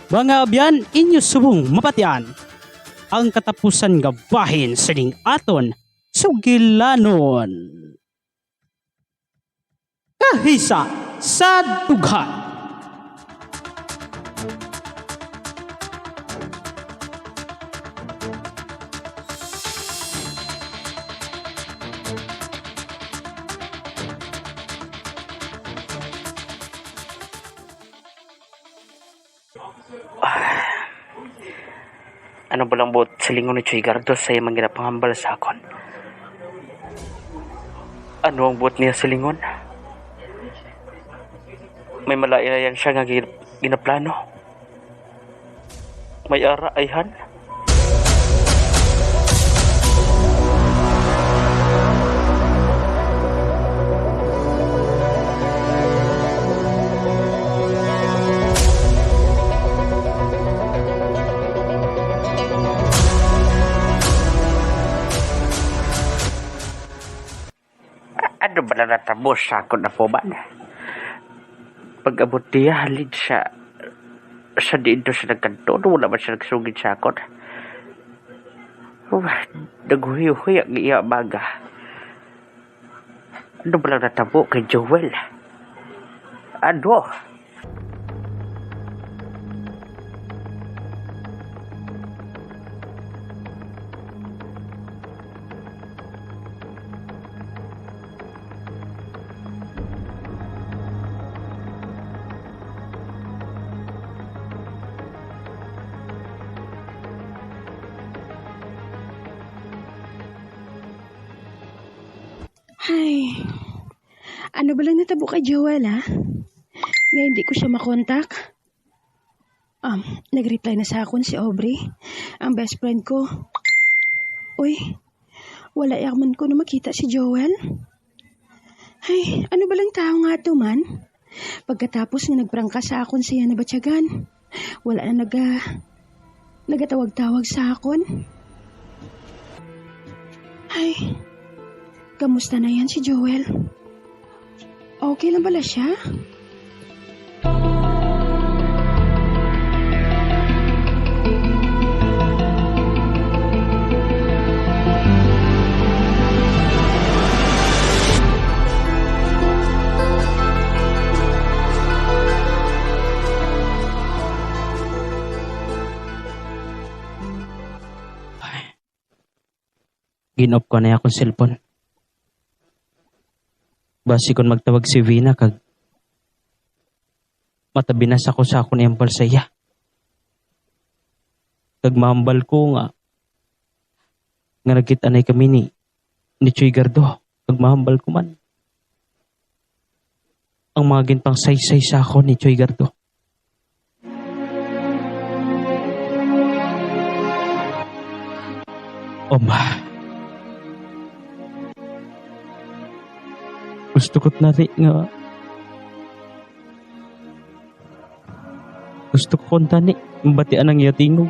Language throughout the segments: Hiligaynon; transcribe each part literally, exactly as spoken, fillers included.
Mga abyan, inyo subong mabatian ang katapusan nga bahin sining aton sugilanon. Kahisa sa dughan. Ano ba lang buot silingon ni Choy Gardo sa iya man ginapangambal sa akon? Ano ang buot niya silingon? May malain-ayan siya nga gin-, ginaplano. May ara, ayhan. Ano ba na natabo sa akon apo man? Pag-abot niya, halin sa, sa diin to siya nagkadto, wala man siya nagsugid sa akon. Oh, naghuhihuy ang iya baga. Ano ba lang natabo kay Joel? Ano? Ay, ano ba lang natabo kay Joel, ha? Nga hindi ko siya makontak? Um, nag-reply na sa akon si Aubrey, ang best friend ko. Uy, wala ya man ko na makita si Joel. Ay, ano ba lang tao nga to man? Pagkatapos nga nagprangka sa akon siya nabatyagan, wala na naga-, nagatawag-tawag sa akon. Ay, kamusta na yan si Joel? Okay lang bala siya? Gin-off ko na akong cellphone. Basi kon magtawag si Vina kag matabinas ako sa akon ihambal sa iya. Kag mahambal ko nga, nga nagkit-anay kami ni, ni Choy Gardo. Kag mahambal ko man ang mga ginpangsaysay sa akon ni Choy Gardo. Oma. Gusto ko tani nga, gusto ko kuntani mabatian ang iya tingog.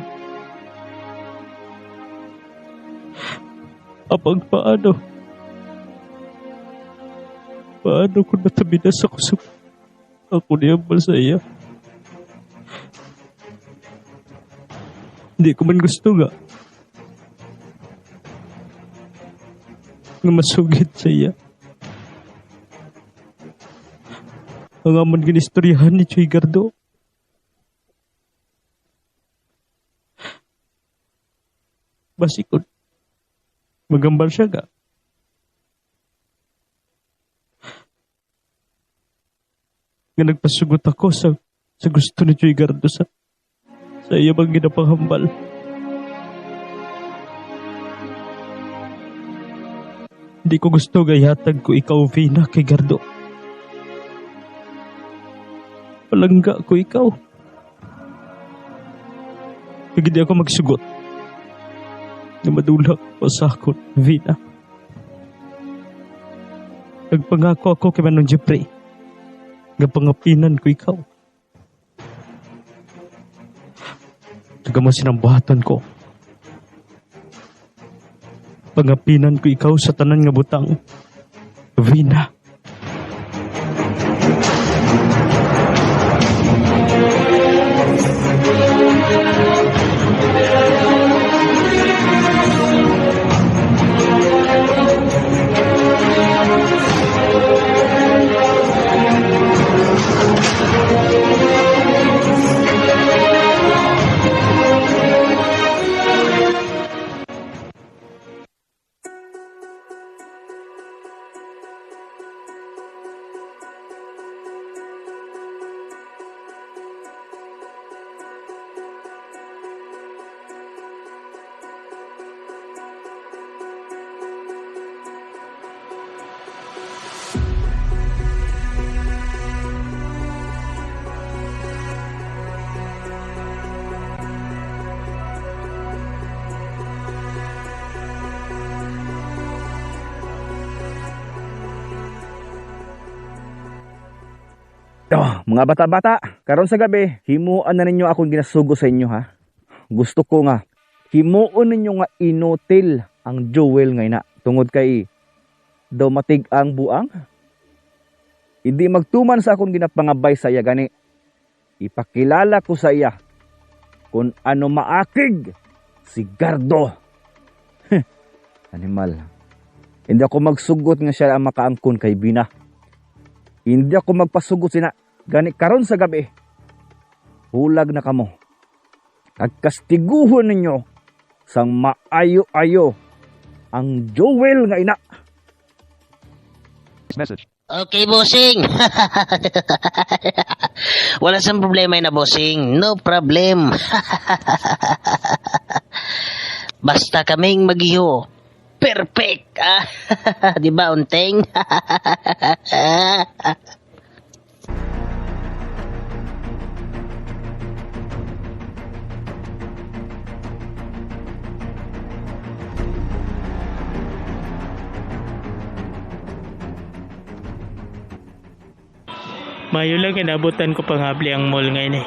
Apang paano? Paano kung natabinas ako sa ako niya ba sa iya? Di ko man gusto nga, nga masugid sa iya ang amon ginistoryahan ni Choy Gardo. Basi kun maghambal siya nga, nga nagpasugot ako sa, sa gusto ni Choy Gardo sa, sa iya bang ginapanghambal. Di ko gusto nga ihatag ko ikaw, Vina, kay Gardo. Palangga ko ikaw. Kag hindi ako magsugot nga madula ka pa sa akon, Vina. Nagpangako ako kay Manong Jeffrey nga pangapinan ko ikaw. Kag amo sini ang buhaton ko. Pangapinan ko ikaw sa tanan nga butang, Vina. Oh, mga bata-bata, karon sa gabi, himuan na ninyo akong ginasugo sa inyo, ha. Gusto ko nga himuon ninyo nga inutil ang Joel nga ina, tungod kay daw matig-ang buang. Hindi magtuman sa akong ginapangabay sa iya gani. Ipakilala ko sa iya kung ano maakig si Gardo. Animal. Hindi ako magsugot nga siya ang makaangkon kay Bina. Hindi ako magpasugot sina. Gani karon sa gabi, hulag na kamo. Kag kastiguhon ninyo sang maayo-ayo ang Joel nga ina. Message. Okay, bossing. Wala sang problema na, bossing. No problem. Basta kaming magiho. Perfect. Ah, di ba, Unteng? Mayo lang kay naabutan ko pangabli ang mall nga ini.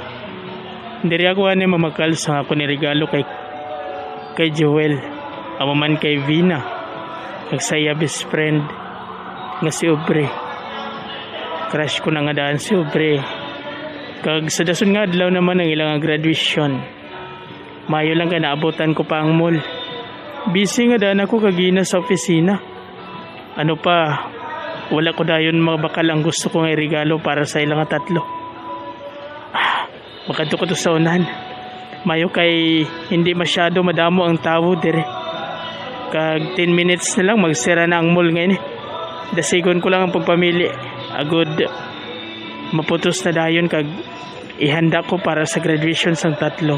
Diri ako ani mamakal sa akon regalo kay kay Joel, amo man kay Vina, kag sa iya best friend nga si Aubrey. Crush ko na nga daan si Aubrey. Kag sa dason nga adlaw naman ang ilang graduation. Mayo lang kay naabutan ko pa ang mall. Busy nga daan ako kagina sa opisina. Ano pa, wala ko dayon mabakal ang gusto ko nga regalo para sa ilang tatlo. Ah, makadto ko to sa unahan. Mayo kay hindi masyado madamo ang tawo dire. Kag ten minutes na lang magsira na ang mall nga ini. Dasigon ko lang ang pagpamili. Agod maputos na dayon kag ihanda ko para sa graduation sang tatlo.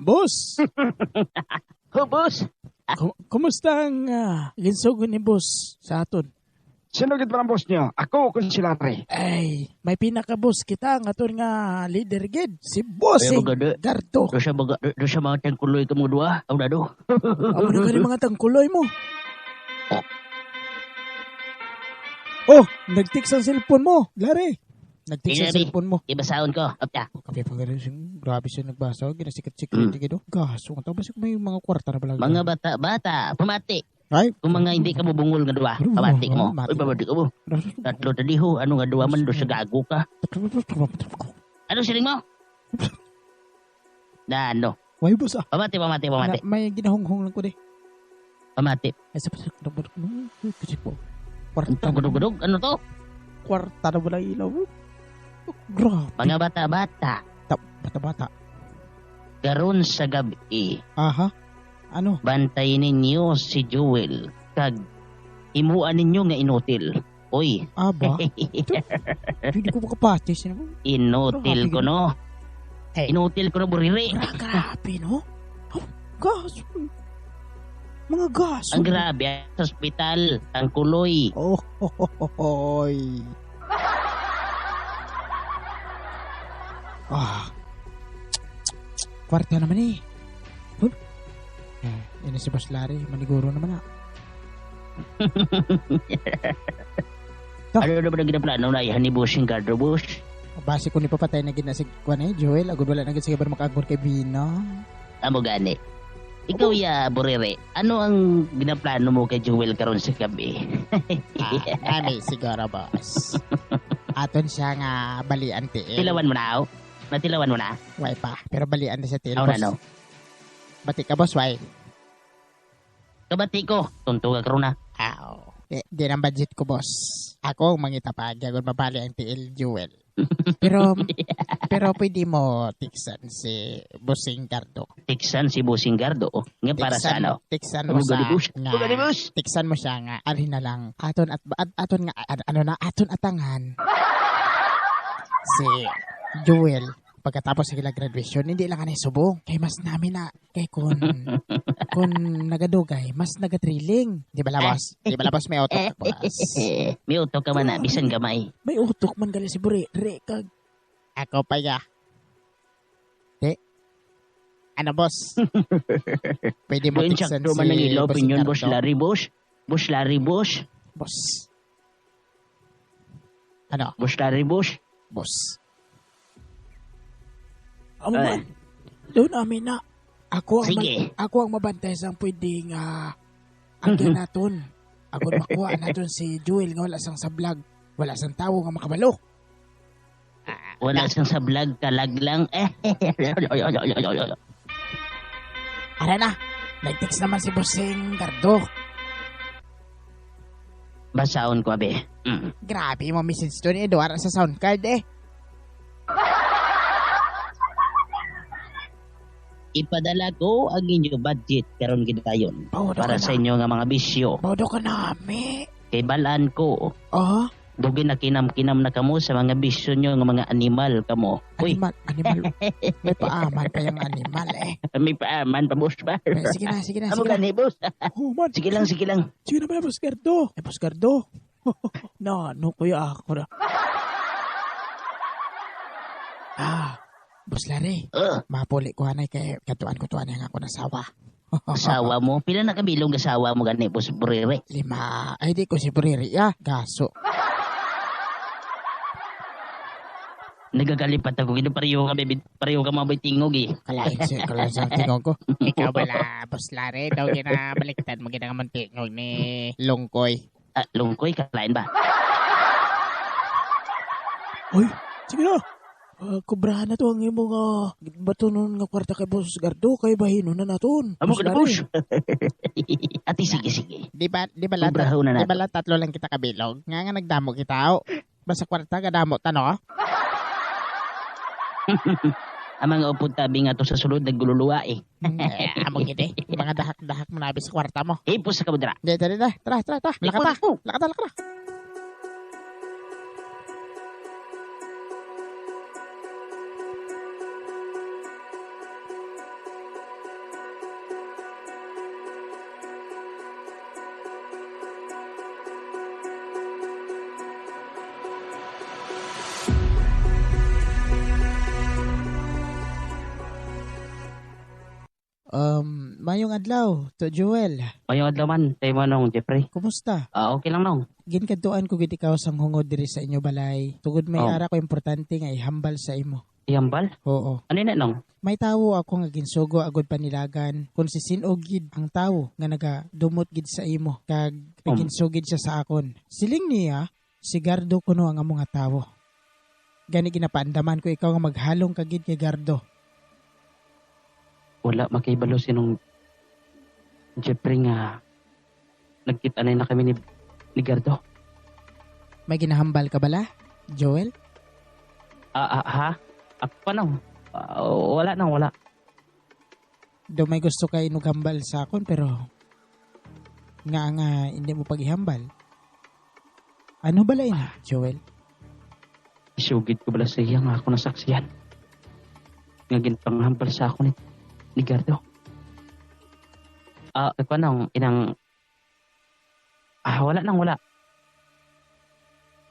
Boss! Oh, boss. Ku- kumusta ang ah, ginsugo ni boss sa aton? Sino gid ba ang boss niyo? Ako o kung si Larry? Ay, may pinaka-boss kita ang aton nga leader gid. Si Bossing Gardo. Do siya mga, do, do siya mga tangkuloy ka mo dua. Ang dado. Amo na gani mga tangkuloy mo. Oh, nag-text ang cellphone mo, Larry. Nag-text ang cellphone mo. Ibasahon ko. Apta. Kape pa gani sing grabe siya nagbasa. Ginasikat-sikat mm. Gid. Gaso, ang tabas may mga kwarta na bala. Mga bata-bata, pamati. Ay. Kung mga hindi ka mabungol nga duwa, pamati mo. Uy, pamati ko mo. Tatlo ta diho, ano nga duwa man do sa gago ka. Ano siling mo? Na ano? Way boss ah. Pamati, pamati, pamati. Na, may ginahunghong lang ko di. Pamati. Ay sa pasok na barok mo. Kasi po. Kwarta. Ano to, gudog-gudog? Ano to? Kwarta na wala ilaw. Grabe. Mga bata-bata. Ta- bata-bata. Karon sa gabi. Aha. Ano? Bantayin ninyo si Joel kag himuan ninyo nga inutil. Oy. Aba. Hindi ko makapati sino. Inutil ko no. Hey. Inutil ko no buriri. Grabe no. Gas. Mga gas. Ang grabe sa ospital, ang kuloy. Oh, hoy. Ah. Kwarta naman eh. Huh? Eh, ini si Boss Larry, maniguro naman na. Ano naman ang ginaplano na ihan ni Bossing Gardo, boss? Basi ko ni papatay na gid na si kuan eh, Joel, agud wala na gid siya ba makaagod kay Bina. Amo gani. Ikaw ya, Burere, ano ang ginaplano mo kay Joel karon sa gabi? Ah, nani siguro, boss. Aton siya nga balian tiil. Tilawan mo na, aw? Natilawan mo na? Way pa, pero balian na siya tiil, boss. Ano? Bati ka, boss, way? Kabati ko, tunto ka karon na. Ah, oo. Di, di ang budget ko, boss. Ako ang mangita pa, gyagod mabali ang tiil, Joel. Pero, pero pwede mo tiksan si Bossing Gardo. Tiksan si Bossing Gardo? Nga para sa Tiksan, ano? tiksan mo Ano, sa Gary Boss? nga, Ano, Gary Boss? tiksan mo siya nga, ari na lang, aton at, at- aton nga, at- ano na, aton atangan si Joel pagkatapos sa ila graduation, hindi lang anay subong. Kay mas nami na, kay kun, kun nagadugay, mas nagatriling. Di ba, Labos? Di ba, Labos, may utok, Labos? May utok ka man na, bisan gamay. May utok man gali si Buriri, kag Ako pa ya. Di. Ano, boss? Pwede mo Doon tiksan sakto man si ang ila Boss opinion, Boss Ricardo? Larry, boss. Boss Larry, boss. Boss. Ano? Boss Larry, boss. Boss. Amo Ay. man. Doon, amin na. Ako ang Sige. mag-, ako ang mabantay sang pwedeng, ah, agyan naton. Agod makuha naton si Joel nga wala sang sablag, wala sang tawo nga makabalo. Ah, Wala da- sang sablag, kalag lang. Ara na, nag-text naman si Bossing Gardo. Basaon ko, abi. Mm. Grabe mo message to ni Eduardo sa sound card, eh. Ipadala ko ang inyo budget karon gidayon Bawdo para ka sa na. inyo nga mga bisyo. Bawdo ka nami. Kay balaan ko, Ah? Dugi na kinam-kinam na kamo sa mga bisyo nyo nga mga animal kamo. Uy. Animal, animal. May paaman pa yung animal, eh. May paaman pa, boss, ba? Eh, sige na, sige na, Amo sige na. gani, boss. Oh, man. Sige lang, sige lang. Sige na pala, Boss Gardo. Eh, Boss Gardo. No, no, kuya, ako na. Ah, Boss Larry. Ah. Mapuli ko, anay, kay katuan ko tuan yang ako nasawa. Asawa mo? Pila na kabilog asawa mo gani, Boss Buriri? Lima. Ay, di ko si Buriri, ah. Gaso. Nagagalipat ako. Gino, pareho kami, bit-, pareho ka mga tingog, eh. Kalain si, kalain sa tingog ko. Ikaw pala, Boss Larry. Daw ginabaliktad mo, ginangamon tingog ni Lungkoy. Ah, Lungkoy, kalain ba? Oy, sige na. Ah, kubrahan na to ang imo nga batunon nga kwarta kay Boss Gardo, kay bahino na naton. Amo Boss ka na, Larry. Boss. Ati, sige, sige. Di ba, di ba la, Kubrahon na di ba nato. la tatlo lang kita kabilog? Nga nga nagdamo kita, oh. Basta kwarta, gadamo ta, no? Ang mga upod tabi nga to sa sulod, nagululuwa, eh. Eh, amo gid, eh. Mga dahak-dahak mo na abi sa kwarta mo. Ipos sa kabudra. Di, di, di, di. Tara, tara, tara. Laka Ipon, ta. ipon. Laka ta, laka ta. Um, mayong adlaw, to Joel. Mayong adlaw man, kay Manong Jeffrey. Kumusta? Ah, okay lang, Nong. Ginkadtuan ko gid ikaw sang hungod diri sa inyo balay. Tugod may Oh. ara ko importante nga ihambal sa imo. Ihambal? Oo. Ano na, Nong? May tawo ako nga ginsugo agod panilagan kung si sin-o gid ang tawo nga nagadumot gid sa imo kag Um. naginsugid siya sa akon. Siling niya, si Gardo kuno ang amo nga tawo. Gani ginapaandaman ko ikaw nga maghalong ka gid kay Gardo. Wala makahibalo si Nong Jeffrey nga nagkit-anay na kami ni, ni Gardo. May ginahambal ka bala, Joel? Ah, ah, ha? Ako pa, Nong. Ah, wala, Nong, wala. Daw may gusto ka inughambal sa akon, pero nga, nga hindi mo pag-ihambal. Ano bala ina, Joel? Isugid ko bala sa iya nga ako nasaksihan nga ginpanghambal sa akon ni, ni Gardo? Ah, kay kuwan, Nong, inang, ah, wala, Nong, wala.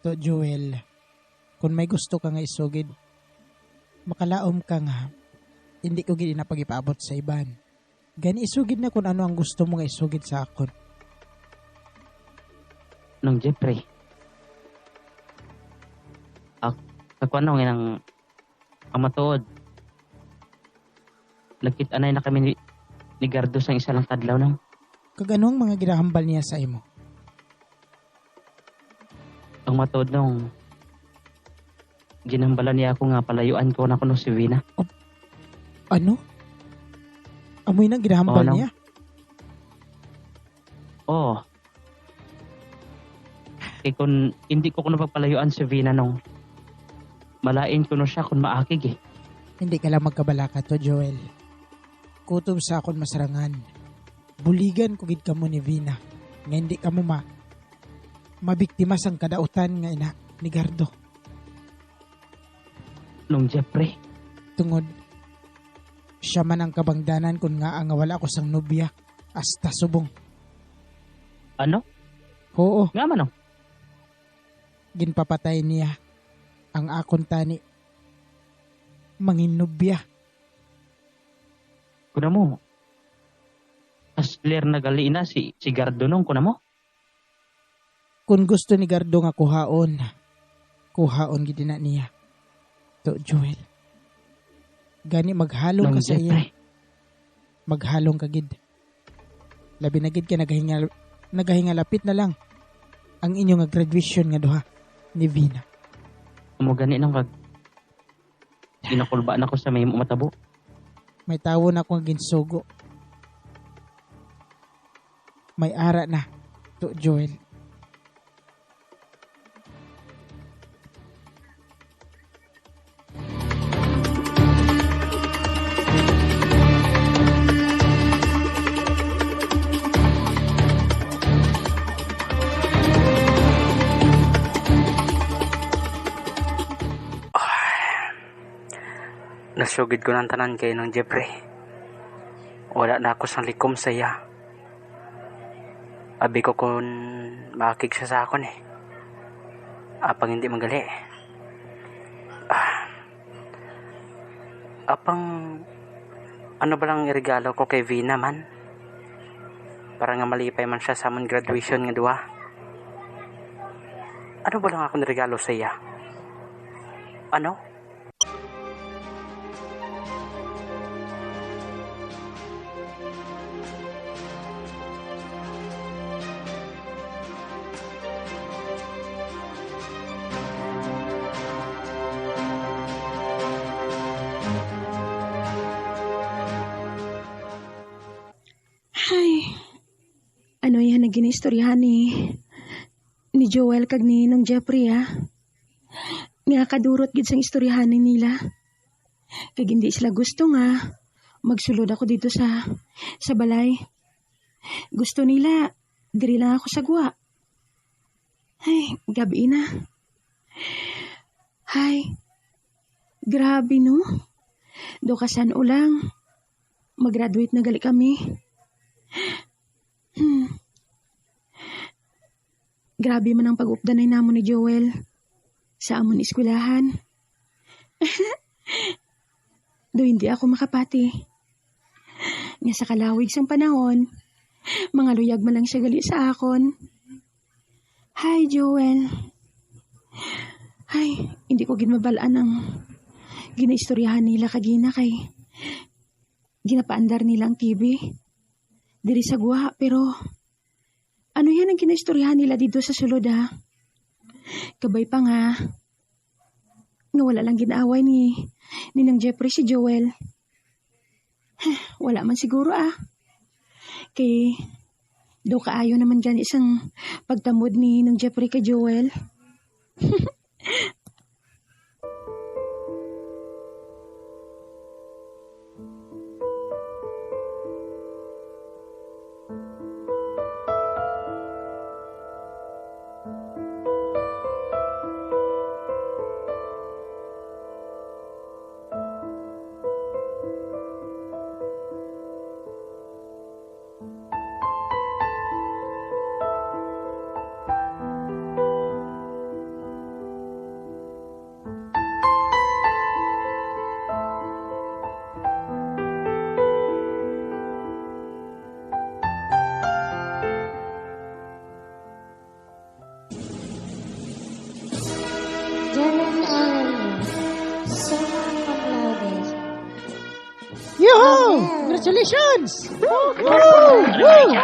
To, Joel, kung may gusto ka nga isugid, makalaom ka nga hindi ko gid ina pag-ipaabot sa iban. Gani isugid na kung ano ang gusto mo nga isugid sa akon. Nong Jeffrey. Ah, kakuan, Nong, inang, ang matuod. Nagkit-anay na kami ni, ni Gardo sang isa lang kadlaw, Nong. Kag ano ang mga ginahambal niya sa imo? Ang matuod, Nong, ginhambalan niya ako nga palayuan ko na kuno si Vina. Op-, ano? Amoy nang ginahambal Oo, Nong. niya? Oo. Kay kun hindi ko kuno pagpalayuan si Vina, Nong, Malain kuno siya kon maakig, eh. Hindi ka lang magkabalaka to, Joel. Kutob sa akon masarangan, buligan ko gid kamo ni Vina nga hindi kamo ma-, mabiktima sang kadautan nga ina ni Gardo. Nong Jeffrey. Tungod siya man ang kabangdanan kon ngaa nga wala ko sang nobya hasta subong. Ano? Oo. Nga man, oh? Ginpapatay niya ang akon tani manginubya. Kuna mo, hustler na gali na si, si Gardo nong, kuna mo? Kung gusto ni Gardo nga kuhaon, kuhaon gid na niya. To, Joel. Gani maghalong Nang ka sa iya. Jeffrey. Maghalong ka gid. Labi na gid kay nagahingal-, nagahingalapit na lang ang inyo nga graduation nga duha ni Vina. Amo gani nang kag ginakulba na ko sa may matabo. May tawo na akong ginsugo. May ara na, to Joel. Nasugid ko ng tanan kay nang Jeffrey. Wala na ako sang likom sa iya. Abi ko kon maakig siya sa akon, eh. Apang hindi magali. Ah. Apang, ano ba lang iregalo ko kay Vina man? Para nga malipay man siya sa amon graduation nga duha. Ano ba lang akong regalo sa iya? Ano? Ay, ano yan ang ginaistoryahan ni, ni Joel kag ni Nong Jeffrey, ah? Nga kadurot gid sang istoryahan ni nila. Kag hindi sila gusto nga magsulod ako dito sa, sa balay. Gusto nila, diri lang ako sa gwa. Ay, gabi na. Ay, grabe, no? Do ka san-o lang. Mag-graduate na gali kami. Hmm. Grabe man ang pag-updanay namon ni Joel sa amon eskwelahan. Do hindi ako makapati nga sa kalawig sang panahon, mangaluyag man lang siya gali sa akon. Hi, Joel. Ay, hindi ko gid mabal-an ang ginaistoryahan nila kagina kay ginapaandar nila ang T V diri sa guha, pero ano yan ang ginaistoryahan nila dito sa sulod, ha? Kabay pa nga, nga wala lang ginaaway ni, ni Nang Jeffrey si Joel. Wala man siguro, ah. Kay, do kaayo naman gani sang pagtamod ni Nang Jeffrey kay Joel. Jalen Aurelio, summa cum laude. Yoo-hoo! Aurelio. Congratulations! Woo! Woo! Aurelio.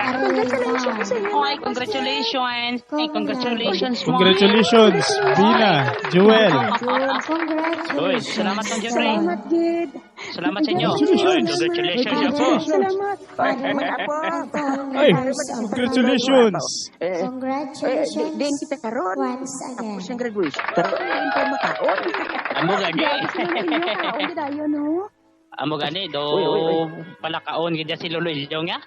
Congratulations. Oy, congratulations. Ay, congratulations, Moy. Congratulations, Bina, Joel. Joel, congratulations. Uy, salamat, Nang Jeffrey. Salamat, gid. Salamat sa inyo. Congratulations. Ay, congratulations, Apo. Salamat. Ay, may apo. Ay, congratulations. Eh, eh, di-, din kita karon. Congratulations once again. Tapos ang graduation. Karon, hindi pa makaon. Amo gani. Grabe sila ninyo, kaon gid ayo, no? Amo gani, do Uy, uy, uy. palakaon gid si Lolo Ilyo nga.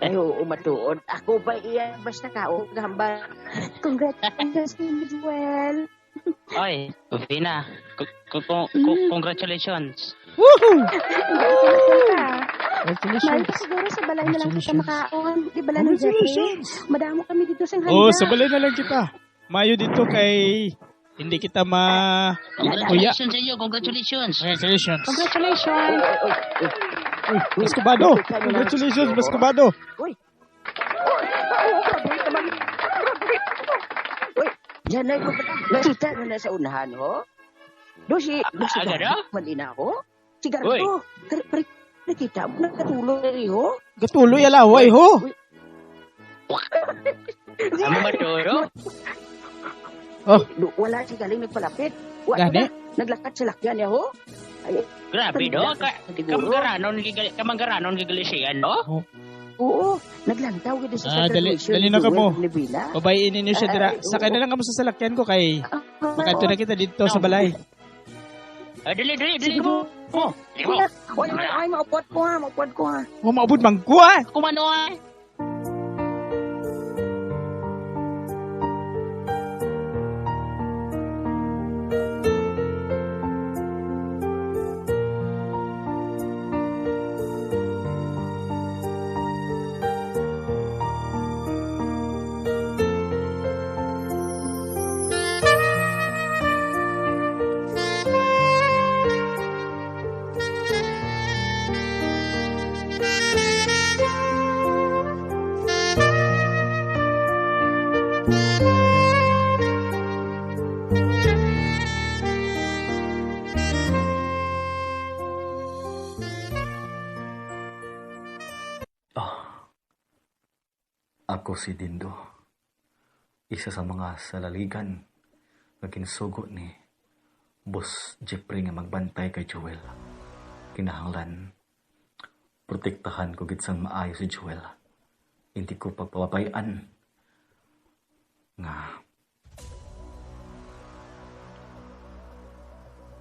Ay, oo, matuod. Ako ba iya basta kaon, gamba? Congratulations, Joel. Oy, Vina, c-, c-, c-, c-, Mm. congratulations. Woohoo! Congratulations. Congratulations. Maayo pa siguro sa balay na lang kita Congratulations. makaon. Di ba lang, Jeffrey? Congratulations. Madamo kami dito sa Oh, handa. sa balay na lang kita. Maayo dito kay hindi kita ma-, kuya. Congratulations sa iyo, congratulations. Congratulations. Congratulations. Uy, mas kabado. Congratulations, mas kabado. Uy. Uy, grabe naman. Grabe. Uy, yan ay ko pala. Nakita na na sa unahan, ho? Do si, do si Ah, ano? Gardo, man ina, ho? Si Gardo. Uy. Kar-, kar-, nakita mo, nagkatuloy na rin, ho? Gatuloy, alaway, ho? Uy. Amo maturo? Oh. Do, wala si galing nagpalapit. Wa Gani? na. Naglakat sa lakyan niya, ho? Ay, Grabe, tanda no? ka Ka-, siguro. kamanggaranon gigali-, kamanggaranon gigali siya, no? Oh. Oo, naglantaw gid siya sa Ah, dali, graduation dali ni na ka Joel mo. ni Bina. Babayin ninyo siya Ah, dira. ah, Sakay oo. na lang kamo sa salakyan ko kay Ah, makadto na kita dito sa balay. Ah, dali, dali, dali Sige. mo. Oh, Sige na. Oy, oy, oy, maupod ko ha, maupod ko ha. Oh, maupod man ko, ah. Kumano, ah? Ah, ako si Dindo, isa sa mga salaligan nga ginsugo ni Boss Jeffrey nga magbantay kay Joel. Kinahanglan protektahan ko gid sang maayo si Joel. Hindi ko pagpababay-an nga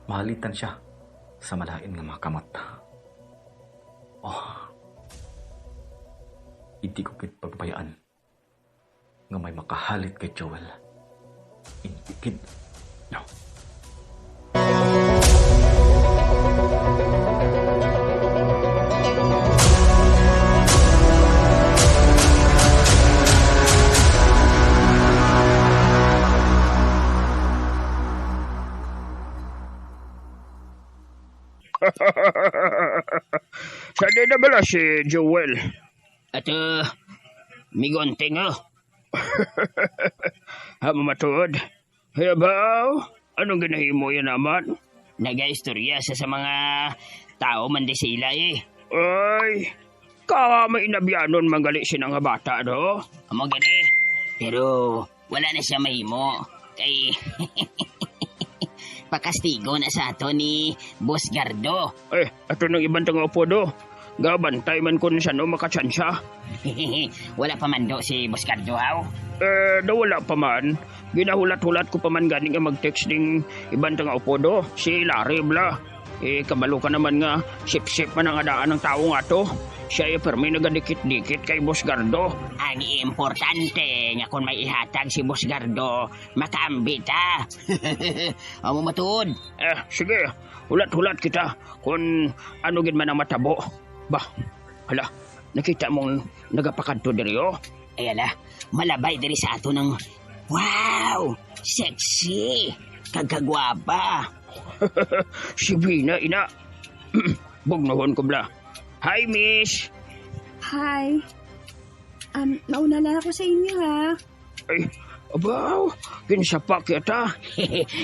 mahalitan siya sa malain nga mga kamot. Oh, hindi ko gid pagbayaan nga may makahalit kay Joel. Hindi gid. No. Sa di na bala si Joel? Ato, migonting, oh. Ha, mamatuod? Hayabaw, anong ginahimo yan naman? Nagaistorya sa, sa mga tao man di sila, eh. Ay, ka may inabyanon manggali sina nga bata, no? Amo gani. Pero wala na siya mahimo. Kay pakastigo na sa ato ni Boss Gardo. Eh, ato nang iban tang upo do. Gabantay man kun sano makatsansa. Wala pa man do si Boss Gardo, haw? Eh, daw wala pa man. Ginahulat-hulat ko pa man gani nga mag-text ning iban tang upo do. Si Larry bala. Eh, kabalo ka naman nga sip-sip man ang adaan ng tawo nga to. Siya ay permi nagadikit-dikit kay Boss Gardo. Ang importante nga kung may ihatag si Boss Gardo, makaambi ta. Amo matuod. Eh, sige, hulat-hulat kita kung ano gid man ang matabo. Bah, hala, nakita mong nagapakadto diri, oh. Ay, ala, malabay diri sa ato ng, wow, sexy, kag kagwapa. Si Bina, ina. Bugnohon ko bala. Hi, miss. Hi. Um, nauna lang ako sa inyo, ha? Ay, abaw, ginsapa kita.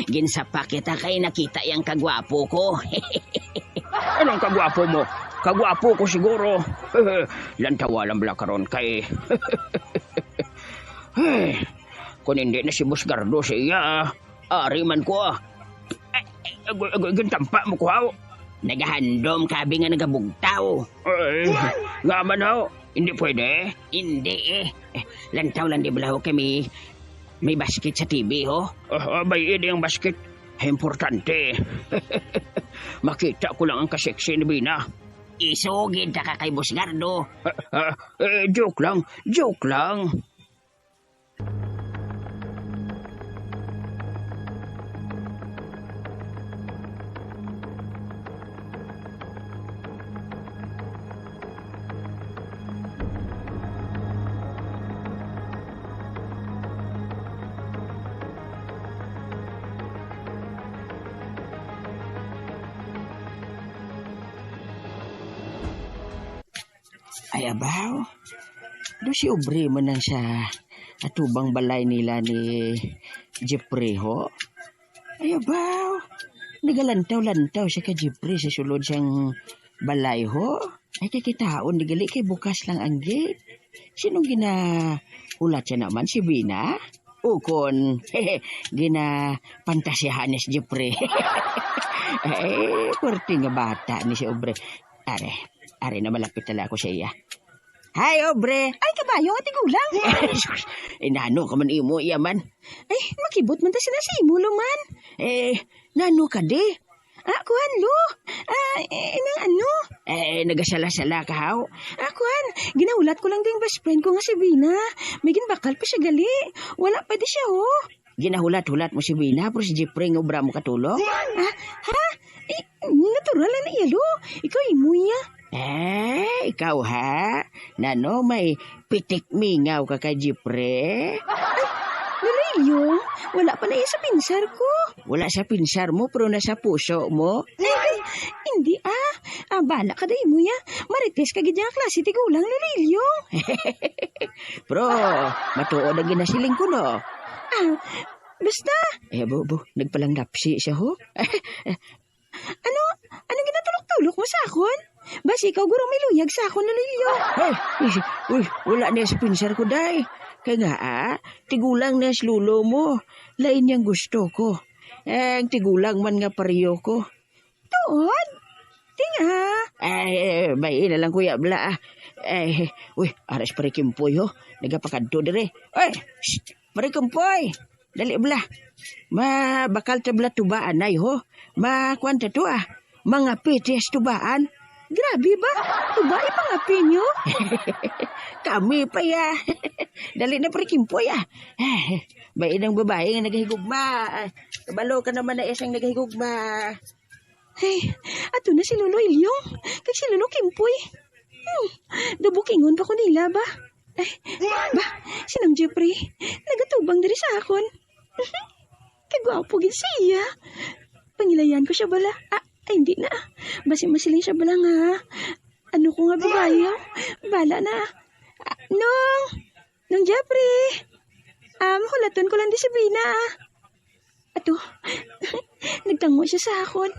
Ginsapa kita kay nakita yang kagwapo ko. Anong kagwapo mo? Kagwapo ko siguro. Lantawa lang bala karon kay Ay, kung hindi na si Boss Gardo sa iya, ah, ari man ko, ah. Ay, ay, agoy, agoy, gintampa mo ko, haw. Nagahandom ka, abi, nga nagabugtaw. Ay, nga man, ho? Hindi pwede? Hindi, eh. Eh, lantaw lang, di bala, ho, kay may, may basket sa T V, ho. Ah, ah, bay-i di ang basket. Importante. Makita ko lang ang kaseksi ni Bina. Isugid ta ka kay Boss Gardo. Ah, ah, eh, joke lang, joke lang. Ay, abaw. Do si Obre man ang sa atubang balay nila ni Jeffrey, ho? Ay, abaw. Nagalantaw-lantaw siya kay Jeffrey sa sulod sang balay, ho. Ay, kay kitaon ni gali kay bukas lang ang gate. Sinong ginahulat siya naman? Si Bina? Ukon, ginapantasiyahan ni si Jeffrey. Ay, pwerte nga bata ni si Obre. Are, are na malapit na lang ako sa iya. Hi, Obre. Ay, kabayo nga tigulang. Ay, sus, eh, nano ka man imo, iya man? Ay, makibot man ta sila sa imo, Lo, man. Eh, nano ka di? Ah, kuan, Lo. Ah, eh, nang ano? Eh, nagasala-sala ka, haw? Ah, kuan, ginahulat ko lang ding best friend ko nga si Bina. May ginbakal pa siya gali. Wala pa di siya, ho. Ginahulat-hulat mo si Bina, pero si Jeffrey nga obra mo katulong? Ah, ha? Eh, natural lang na iya, Lo. Ikaw, imo iya. Eh, ikaw, ha? Nano, may pitik mingaw ka kay Jeffrey? Lolo Ilyong, wala pa na iya sa pinsar ko. Wala sa pinsar mo, pero nasa puso mo? Ay, ay, hindi, ah. Ah, bala ka da imo, ya. Marites ka gid nga klase tigulang, Lolo Ilyong. Pero, matuod ang ginasiling ko, no? Ah, basta. Eh, bu, bu, nagpalanglapsi siya, ho. Ano? Ano ginatulok-tulok mo sa akon? Basi ikaw guro may luyag sa akon, Lolo Ilyo. Ay, uy, uy, wala niya sa pinsar ko, day. Kay nga, ah, tigulang niya si lolo mo. Lain niyang gusto ko. Eh, ang tigulang man nga pareho ko. Tuod? Tinga. Ay, eh, bay, na lang, Kuya Bla, ah. Ay, uy, aras pa rin Kimpoy, ho. Nagapakadto dire. Ay, shh, Pare Kumpoy, dali bala. Mabakal ta bala tubaan ay, ho. Makuan ta to, ah. Mangape ta sa tubaan. Grabe ba? Tuba ipangape nyo? Kami pa ya. Dali na, Pare Kimpoy, ah. Bay, inang babae nga nagahigugma. Kabalo ka naman na isang nagahigugma. Ay, ato na si Lolo Ilyong, kag si Lolo Kimpoy. Hmm, daw bukingon pa ko nila ba? Ay, ba, si Nang Jeffrey, nagatubang diri sa akon. Kagwapo gid siya. Pangilayan ko siya bala. Ah, ay, hindi na. Basi masiling siya bala nga ano ko nga babae, oh. Bala na. Ah, Nong, Nong Jeffrey. Um, hulaton ko lang di si Bina, ah. Ato, nagtangwa siya sa akon.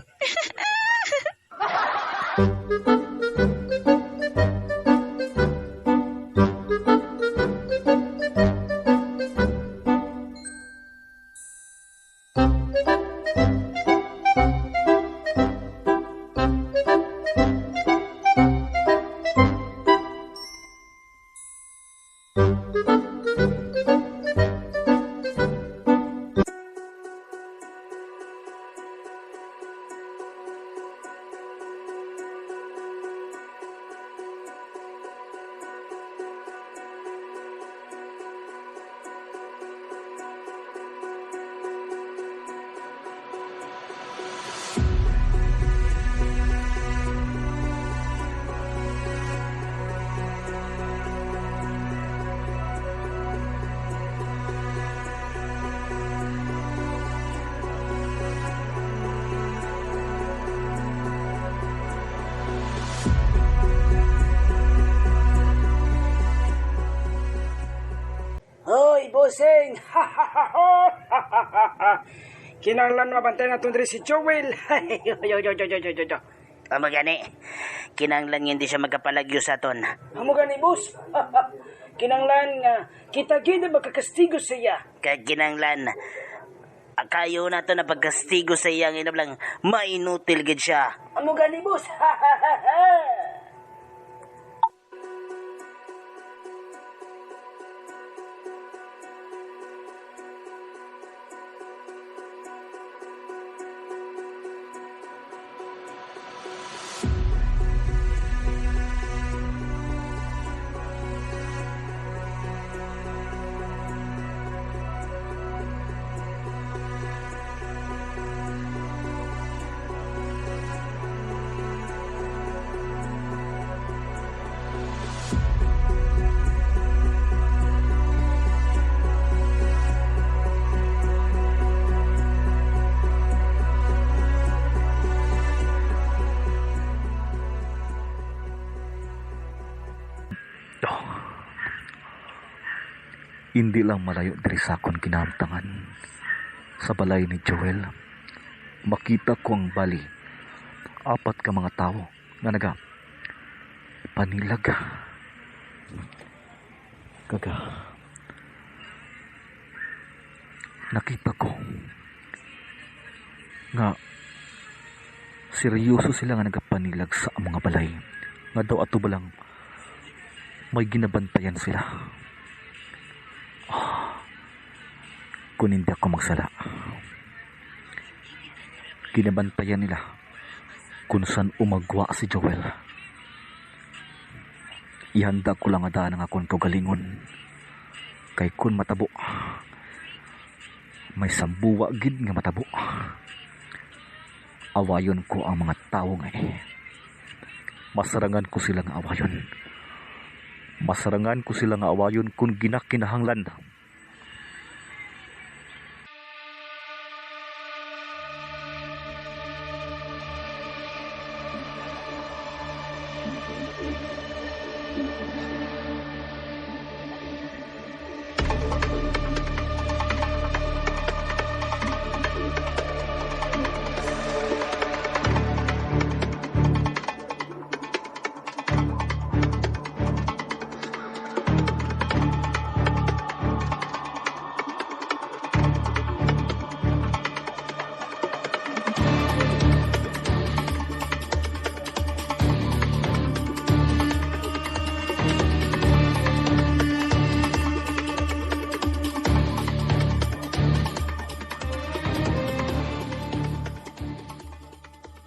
Hoy, bossing! Kinahanglan mabantay naton diri si Joel. Amo gani, kinahanglan nga hindi siya magkapalagyo sa aton. Amo gani, boss. Kinahanglan nga kita gid ang magkakastigo sa iya. Kag kinahanglan, akayo nato na pagkastigo sa iya nga inablang mainutil gid siya. Amo gani, boss. Indi lang malayo diri sa akon ginahamtangan, sa balay ni Joel, makita ko ang bali apat ka mga tawo nga naga panilag. Kaga, nakita ko nga seryoso sila nga nagapanilag sa among balay, nga daw ato ba lang may ginabantayan sila. Ah, kung hindi ako magsala, ginabantayan nila kung san umagwa si Joel. Ihanda ko lang nga daan ang akon kaugalingon. Kay kun matabo, may sambuwa gid nga matabo. Awayon ko ang mga tawo nga ini. Masarangan ko sila nga awayon. Masarangan ko sila nga awayon kun ginakinahanglan.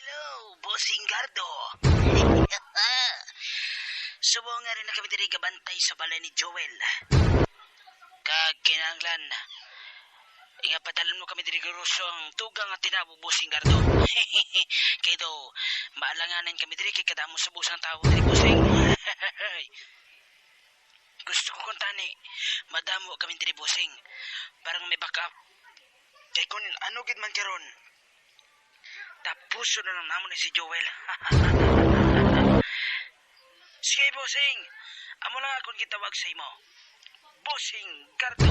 Hello, Bossing Gardo. Subong nga rin na kami diri gabantay sa balay ni Joel. Kag kinahanglan nga padalon mo kami diri, Guruso, ang tugang nga tinabo, Bossing Gardo. Kay daw, maalanganin kami diri kay kadamo sa busang tawo diri, Bossing. Gusto ko kung tani, madamo kami diri, Bossing. Para nga may backup. Kay kung ano gid man karon, tapuson na lang namon ni si Joel. Sige, Bossing. Amo lang akong gitawag sa imo. Bossing Gardo.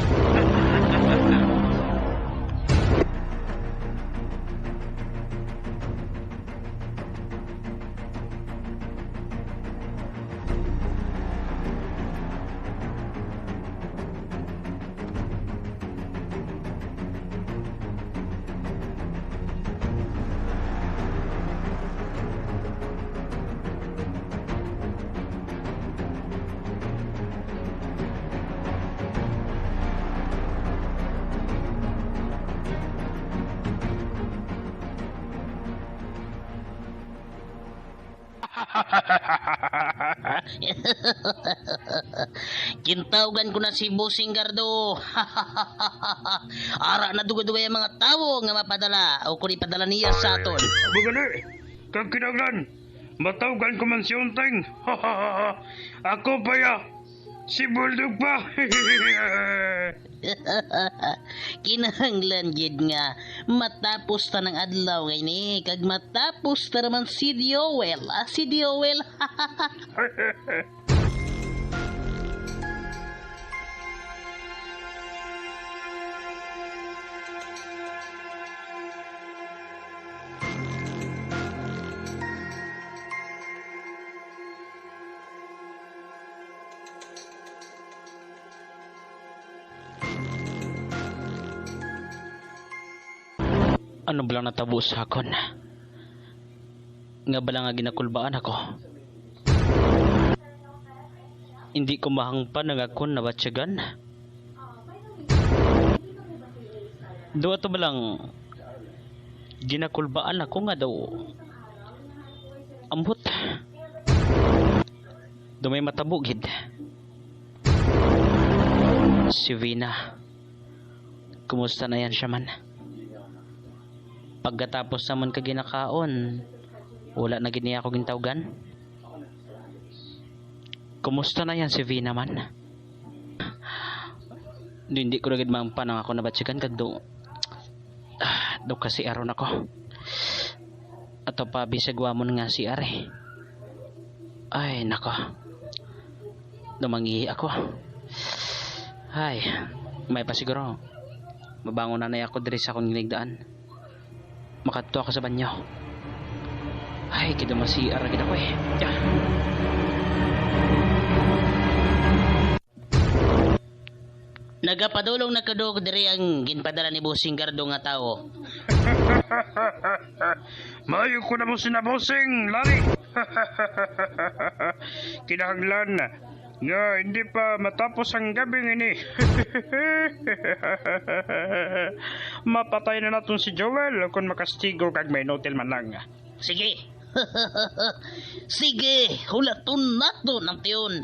Gintawgan ko na si Bossing Gardo. Ara na dugay-dugay ang mga tawo nga mapadala o kung ipadala niya sa aton. Bugali, kag kinahanglan, matawgan ko man si Unteng. Ako pa ya, si Bulldog pa. Kinahanglan gid nga matapos ta ng adlaw nga ini, kag matapos ta naman si Dioel. Ah, si Dioel. Ano bala natabo sa akon? Nga bala nga ginakulbaan ako. Hindi ko mahangpan ang akon nabatyagan. Do ato balang ginakulbaan ako nga daw ambot. Do may matabo gid. Si Vina. Kumusta na yan siya man? Pagkatapos naman ka ginakaon, wala na gid niya ako gintawgan. Kumusta na yan si Vina man? Di, hindi ko na gid maampan ang ako nabatsikan kag do, ah, do kasi aron ako. Ato pa bisag wa mo nga si Ari. Ay, nako. Dumangi ako. Ay, may pa siguro. Mabangon na na ako diri sa akong ginigdaan. Makadto ako sa banyo. Ay, kidumasiar gid ako eh. Ah. Nagapadulong na kadto diri ang ginpadala ni Bossing Gardo nga tawo. Maayo ko na mo sina Bossing, lari. Kinahanglan nga hindi pa matapos ang gabi ini. Mapatay na naton si Joel kung makastigo kag may inutil man lang. Sige. Sige, hulaton naton ang tiyon.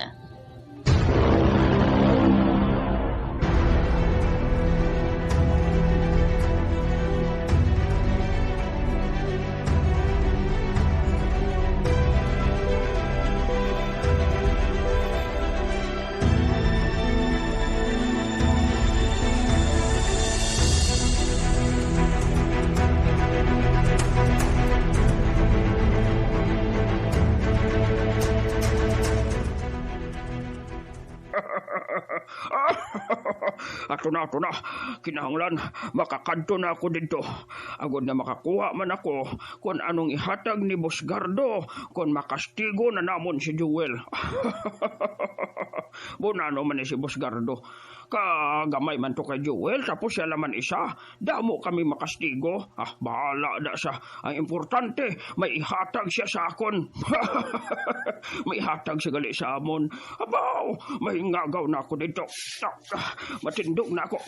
Ato na, ato na. Kinahanglan makakadto na ako didto. Agod nga makakuha man ako kon anong ihatag ni Boss Gardo kon makastigo na namon si Joel. Bunano man ni si Boss Gardo. Kagamay man to kay Joel, tapos siya naman isa. Damo kami makastigo. Ah, bahala na siya. Ang importante, may ihatag siya sa akon. May ihatag siya gali sa amon. Abaw, may ngagaw na ako dito. Ah, matindog na ako.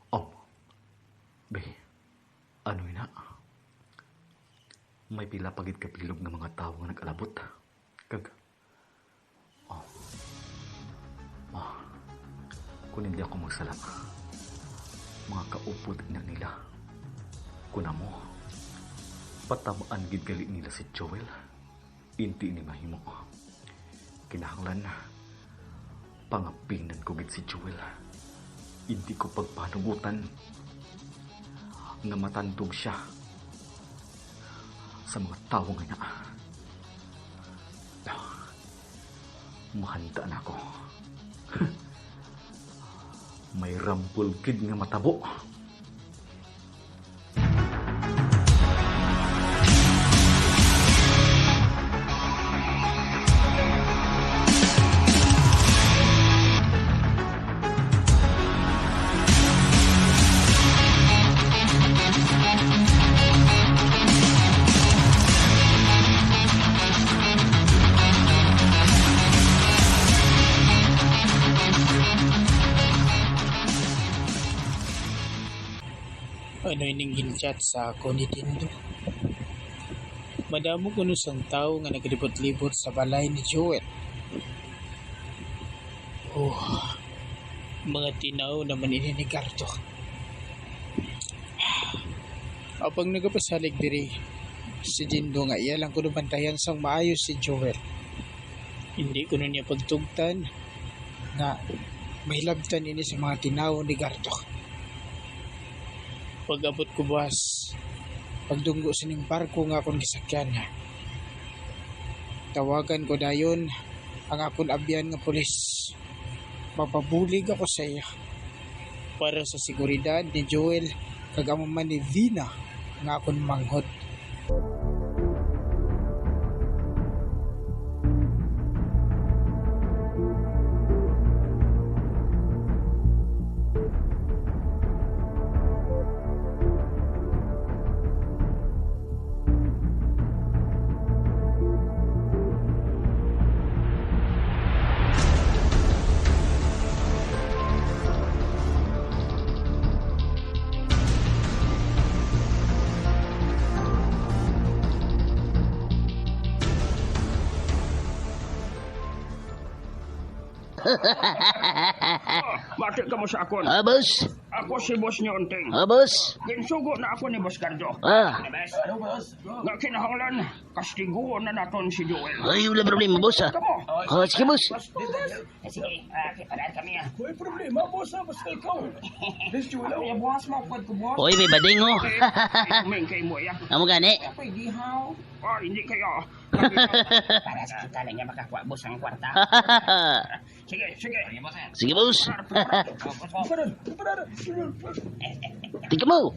Oh, be, ano ina? May pila pa gid ka bilog nga mga tawo nga nag-alabot. Kag, oh, oh, kung hindi ako magsala, mga kaupod na nila. Kun amo, patamaan gid gali nila si Joel. Hindi ni mahimo. Kinahanglan pangapinan ko gid si Joel. Hindi ko pagpanugutan nga matandog siya sa mga tawo nga ina. Mahanda na ako. May rambol gid nga matabo. Ano ining gin-chat sa akon ni Tindo? Madamo kuno sang tawo nga nagalibot-libot sa balay ni Joel. Oh, Mga tinaw naman ini ni Gardo. Apang nagapasalig diri si Jindo nga iya lang kuno bantayan sang maayo si Joel. Hindi kuno niya pagtugtan nga mahilabtan ini sa mga tinaw ni Gardo. Pag-abot ko buwas, pagdunggo sining barko nga akon gisakyan, tawagan ko dayon ang akon abyan nga pulis. Mapabulig ako sa iya para sa seguridad ni Joel kag amo man ni Vina nga akon manghod. Bati kamo sa akon. Ah, boss. Ako si Boss Nyonting. Ah, boss. Ginsugo na ako ni Boss Gardo. Ah. Nga kinahanglan, kastiguon na naton si Joel. Ay, wala problema, boss, ah. Kamo. Ah, sige, boss. Sige, ah, kipalaan kami, ah. May problema, boss, ah, basta ikaw. Boss Joel, ah. Kaya buwas mo, pwede ko, boss. Oy, may bading, oh. Uming kay mo, ya. Amo gani? Pwede, haw. Ah, hindi kaya. Para sa kita lang niya makakuha, boss, ang kwarta. Sige, sige. Sige, boss. Tika mo.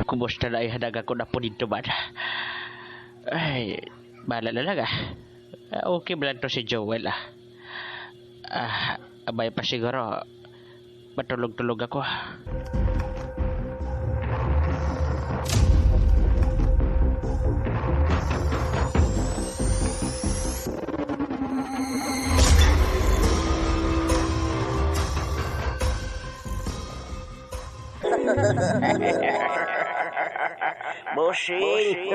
Kumusta na ay hadag ako na po dito man? Ay, bahala na lang, ah. Ah, okay ba lang to si Joel, ah? Ah, abay pa siguro. Matulog-tulog ako. Bossing.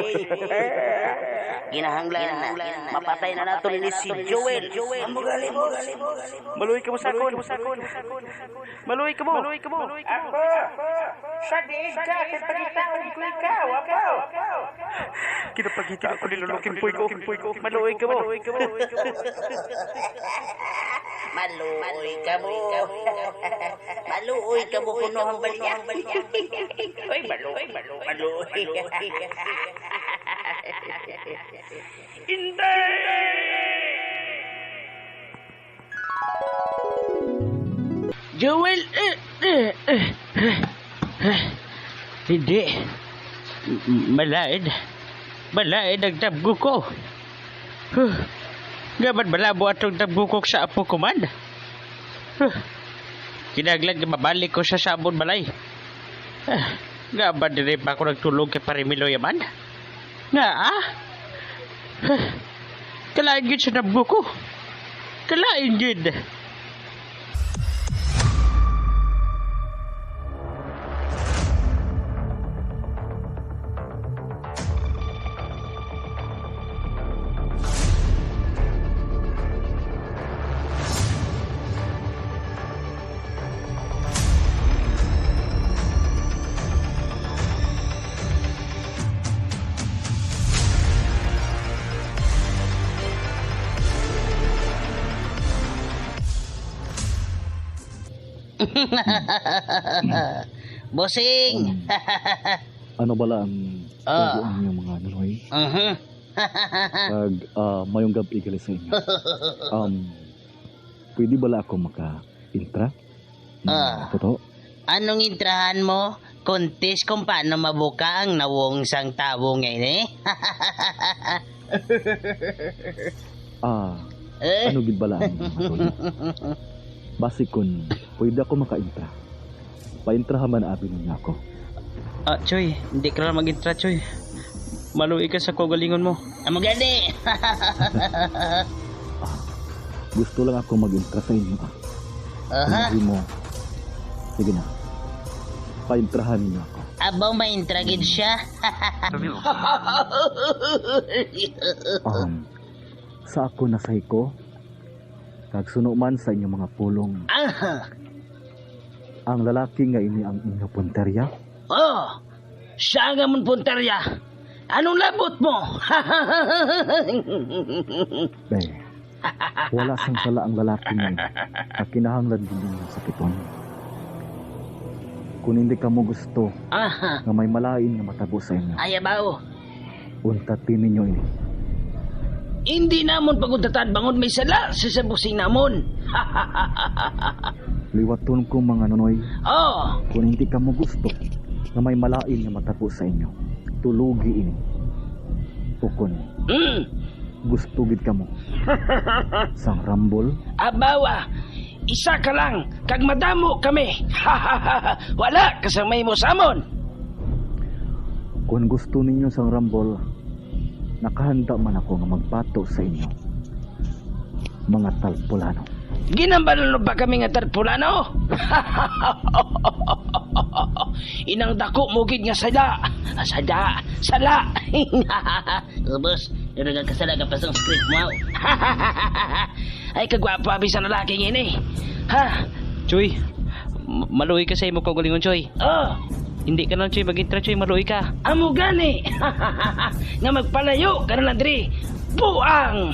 Ginahanglan, mapatay na nato ni si Joel. Amo gali, boss. Maluoy ka mo sa akon. Maluoy ka mo. Ako. Sa diin ka, kay pagitaon ko ikaw, apo. Kinapagita ako ni Lolo Kimpoy ko. Maluoy ka mo. Maluoy ka mo. Maluoy ka mo kuno ang baliya. Oy, maluoy, maluoy, maluoy. Inday! Joel, eh, eh, eh, eh, eh. Hindi. M-, malain. Malain ang damgo ko. Huh. Nga man malabo atong damgo ko sa apo ko man. Huh. Kinahanglan nga mabalik ko sa, sa amon balay. Ah, nga ba diri pa ako nagtulog kay Pare Miloy man? Nga, ah? Kalain gid sa damgo ko. Kalain gid. Bossing! Um, ano bala ang Ah. Ang inyong mga luloy? Mhm. Kag, ah, mayong gab-i gali sa inyo. Um, pwede bala ako maka-intra? Ah. Totoo? Anong intrahan mo? Contest kung paano mabuka ang nawong sang tawo nga ini? Ah, Eh? Ano gid bala ang mga tuyo? Basi kun pwede ako makaintra, paintraha man abi ninyo ako. Ah, Choy, hindi ka lang mag-intra, Choy. Maluoy ka sa kaugalingon mo. Amo gani. Ah, gusto lang ako mag-intra sa inyo, ah. Aha. Kung mahimo, sige na. Paintrahan ninyo ako. Abaw, maintra gid siya. Um, sa ako na sa hiko, kag suno man sa inyo mga pulong. Aha. Ang lalaki nga ini ang inyo punterya? Oh, siya nga amon punterya. Anong labot mo? Be, wala sang sala ang lalaki nga ini, nga kinahanglan gid ninyo sakiton. Kung hindi kamo gusto Aha. nga may malain nga matabo sa inyo, Ay, abaw. Untati ninyo ini. Hindi namon paguntatan bangod may sala sa, sa bossing namon. Liwaton ko, mga nunoy. Oh. Kung hindi kamo gusto nga may malain nga matabo sa inyo, tulugi ini. Ukon Mm. gusto gid kamo sang rambol? Abawa, isa ka lang, kag madamo kami. Wala ka sa may mo sa amon. Kung gusto ninyo sang rambol, nakahanda man ako nga magbato sa inyo, mga Talpulano. Ginambalan ba kami nga Talpulano? Inang dako mo gid nga sala. Sala, sala. Ubos, pero nagkasala ka pa sa script mo. Ay, kagwapo abi sa lalaki ngini. Ha? Choy, m-, maluoy ka sa imo kaugalingon, Choy. Oh. Hindi ka lang, Choy, mag-intra, Choy, maluoy ka. Amo gani. Nga magpalayo ka na lang diri. Buang.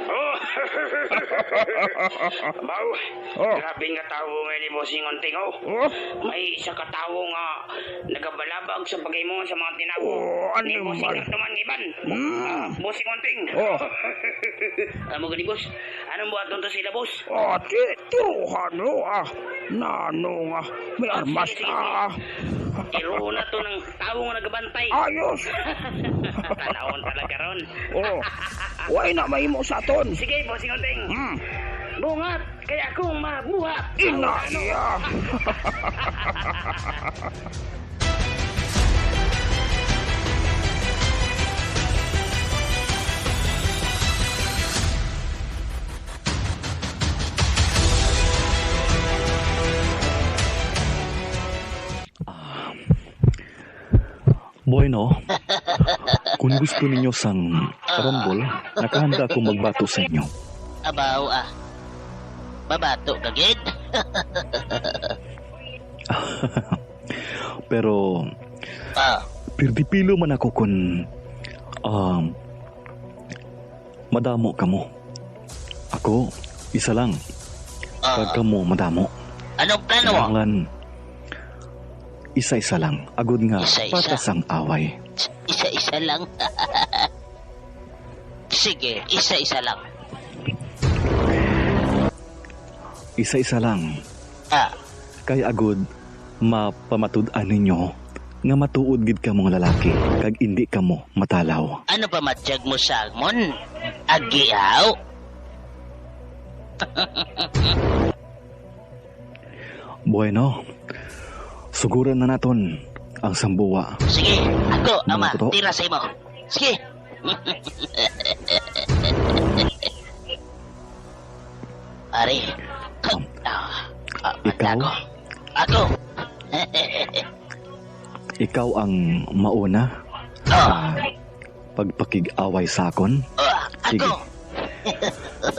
Oh. Baw, Oh. Grabe nga tawo nga ni Bossing Unting, oh. Oh. May isa ka tawo nga nagabalabag sa pagimo sa mga tinago. Oh, ano Ni Bossing man? Tuman Iban. Hmm. Ah, Bossing Unting. Oh. Amo gani, boss. Anong buhaton to sila, boss? Oh, ti-, tiruhan, no, ah. Nano nga, may Ah, armas sige, sige, na, sige. ah. Tiro na to ng tawo nga nagabantay. Ayos. Tanawon talaga ron. Oh. Way na mahimo sa aton. Sige, Bossing Unting. Hmm. Bungat, kaya akong mabuhat. Ina Ano? iya. Ah, bueno, kung gusto ninyo sang rambol, nakahanda ako magbato sa inyo. Abaw, ah. Mabato ka gid? Pero, Ah. pirdipilo man ako kung, um, madamo kamo. Ako, isa lang. Ah. Kag kamo, madamo. Anong plano mo? Kinahanglan, isa-isa lang. Agod nga, Isa-isa? patas ang away. Isa-isa lang. Sige, isa-isa lang. Isa-isa lang. Ah. Kay agod mapamatud-an ninyo nga matuod gid kamo nga lalaki kag indi kamo matalaw. Ano pa matyag mo sa amon? Agihaw? Bueno, suguran na naton ang sambuwa. Sige, ako, Mga ama, tuto. tira sa imo. Sige. Pare. Ah, ah, Ikaw? Ako. Ako. Ikaw ang mauna Ah. sa pagpakig-away sa akon? Ah, Sige. ako.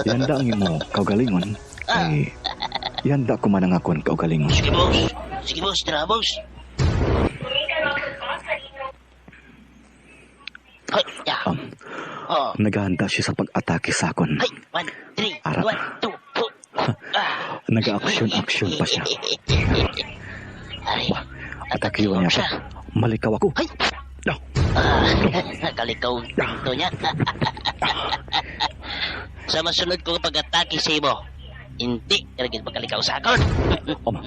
Ihanda ang imo kaugalingon Ah. kay Ihanda ko man ang akon kaugalingon. Sige, boss. Sige, boss. Tara, boss. Ay, ya. Um, Oh. Naghahanda siya sa pag-atake sa akon. Ay, one, three, Ara. One, two, four. Ah. Nag-action-action pa siya. Aray, Atakiwan niya ako. Siya. Malikaw ako. Ay! Ah. Ah, nakalikaw to niya. Sa masunod ko pag-atake sa imo, hindi ka na gid makalikaw sa akon. Ama,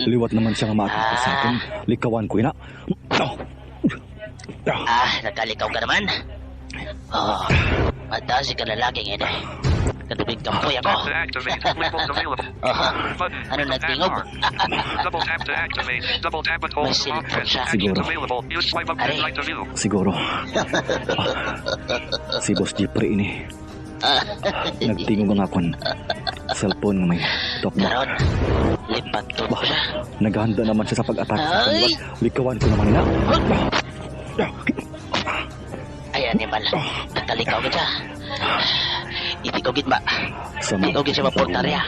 liwat naman siya nga maatake sa akon. Ah. Likawan ko ina. Ah, nakalikaw ka naman. Oh, mataas ka lalaki ngayon eh. Kadubig kampoy ako. Tap to activate. Weapons available. Oh, Button. Ano Tap nagtingog? R. Double tap to activate. Double tap and hold May to long cellphone press. Siya. Actions Siguro. Available. Use swipe up Are. And right to view. Siguro. Si Boss Jeffrey ini. Nagtingog ang akon cellphone nga may talk box. Karon, lipat to Bah, siya. Naghanda naman siya sa pag-atake sa Ay! Kaliwat. Likawan ko naman ina. Ay, animal. Nakalikaw gid siya. Hindi ko gid ma-, Sa hindi ko gid siya mga maportarya.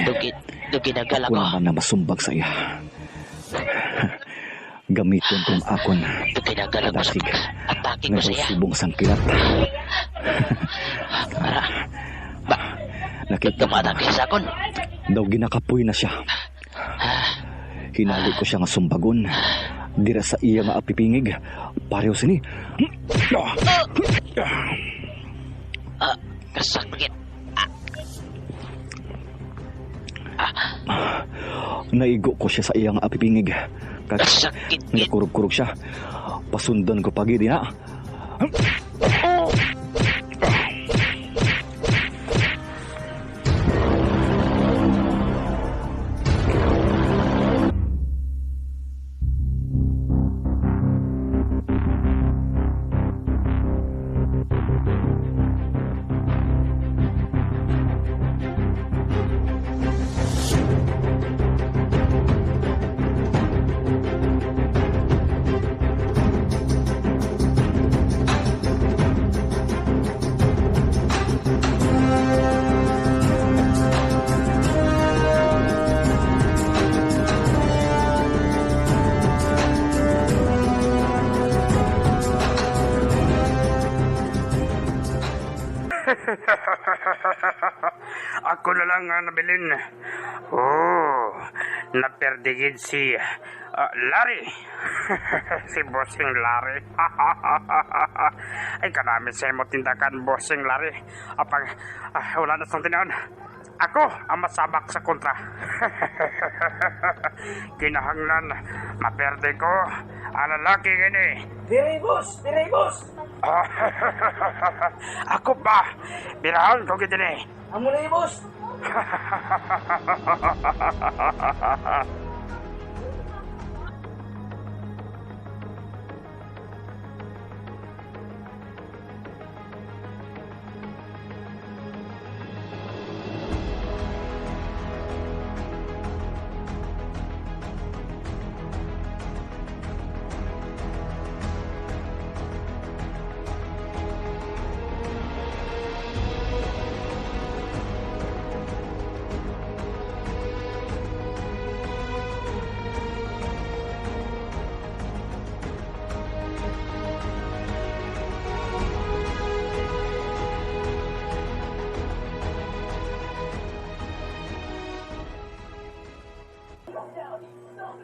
Dugi, dugi na Ako gala ko. Naman na masumbag sa iya. Gamiton kong akon Dugi na gala ko sa kadasig atake nga ko sa iya. Subong sang kilat. Ara. Ba, Nakita ko na tumatake sa akon. Daw ginakapoy na siya. Hinali ko siya nga sumbagon dira sa iya nga apipingig. Pareho sini. Ah, kasakit. Ah. Ah. Naigo ko siya sa iya nga apipingig. Kag Kasakit. Nagkurog-kurog siya. Pasundan ko pa gid, ha? Ako na lang ang nabilin. Oh, naperde gid si, ah, Larry. Si Bossing Larry. Ay, kanami sa imo tindakan, Bossing Larry. Apang, ah, wala na sang tinaon. Ako ang masabak sa kontra. Kinahanglan maperde ko ang lalaki ini. Diri, boss! Diri, boss! Ako pa! Birahon ko gid ini. Amo na, boss!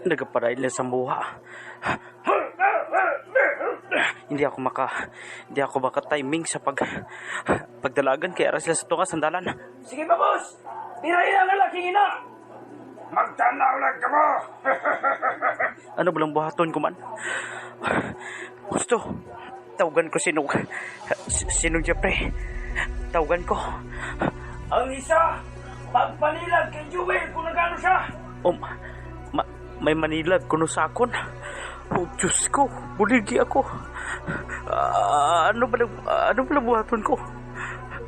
Nagapadayon lang sa muha. Hindi ako maka-, hindi ako maka-timing sa pag-, pagdalagan kay ara sila sa tunga sandalan. Sige pa, boss! Birahi ang lalaki ina! Magtanaw lang ka mo! Ano ba lang buhaton ko man? Gusto, tawgan ko si Nog-, si, si Nong Jeffrey. Tawgan ko. Ang isa, pagpanilag kay Jewel kung nagano siya. Um, ma-, may manilag kuno sa akon. Oh, Diyos ko, buligi ako. Ah, ano ba lang, ano ba lang buhaton ko?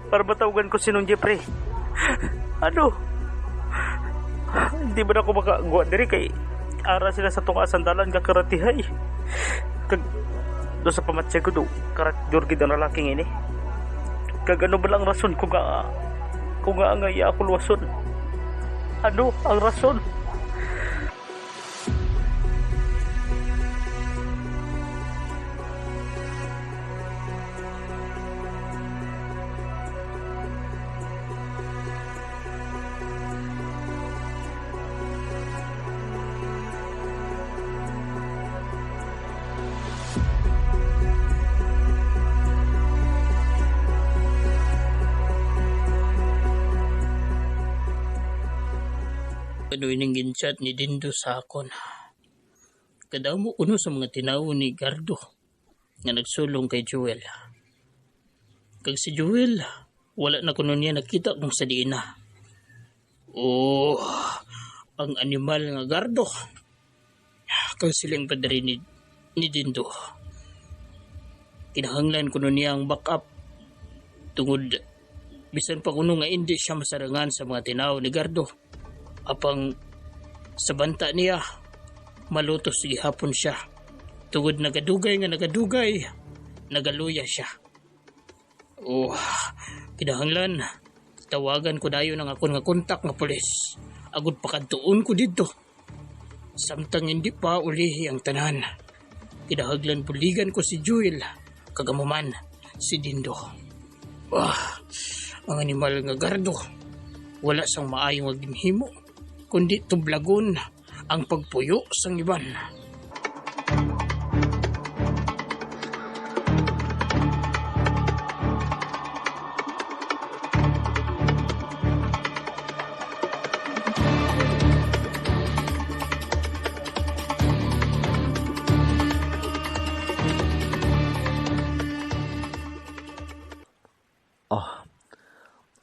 Para matawgan ko si Nong Jeffrey. Ano? Hindi ba na ako makagwa diri kay ara sila sa tunga sandalan nga karatihay. Kag do sa pamatsay ko do, karatidor gid ang lalaki ini. Kag ano ba lang rason ko nga, ko nga nga iya ako luwason? Ano ang rason? Ano ining gin-chat ni Dindo sa akon? Kadamo kuno sa mga tinawo ni Gardo nga nagsulong kay Joel. Kag si Joel, wala na kuno niya nakita kung sa diin na. Oh, ang animal nga Gardo. Kag siling pa diri ni, ni Dindo. Kinahanglan kuno niya ang backup. Tungod, bisan pa kuno nga indi siya masarangan sa mga tinawo ni Gardo. Apang sa banta niya, malutos gihapon siya. Tungod nagadugay nga nagadugay, nagaluya siya. Oh, kinahanglan, tawagan ko dayon ang akon nga kontak nga pulis. Agud pakadtuon ko didto. Samtang hindi pa ulihi ang tanan, kinahanglan buligan ko si Joel, kag amo man si Dindo. Ah, ang animal nga Gardo, wala sang maayo nga ginhimo, kundi tublagon ang pagpuyo sang iban. Ah,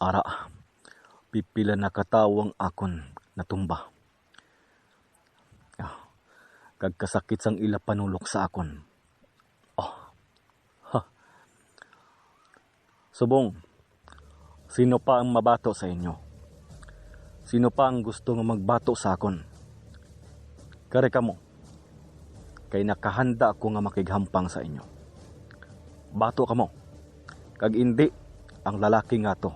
ara, pipila na ka tawo ang akon natumba. Ah, kag kasakit sang ila panulok sa akon. Ah, ha. Subong, sino pa ang mabato sa inyo? Sino pa ang gusto nga magbato sa akon? Kari kamo, kay nakahanda ako nga makighampang sa inyo. Bato kamo, kag indi ang lalaki nga to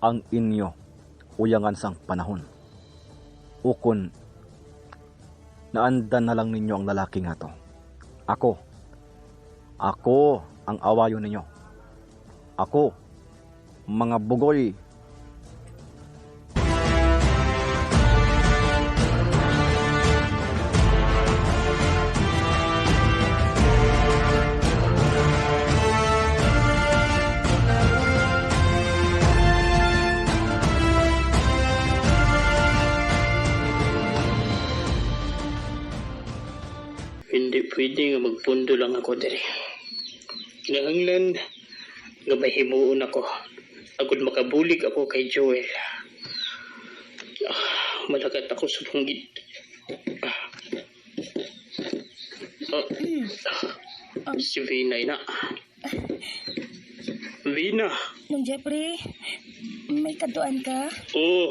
ang inyo uyangan sang panahon. Ukon, naandan na lang ninyo ang lalaki nga to. Ako, ako ang awayon ninyo. Ako, mga bugoy. Hindi pwede nga magpundo lang ako diri. Kinahanglan nga may himuon ako agud makabulig ako kay Joel. Ah, malakat ako sa punggit. Ah. Ah. Si Vina, ina. Vina. Nong Jeffrey, may kadtuan ka? Oh,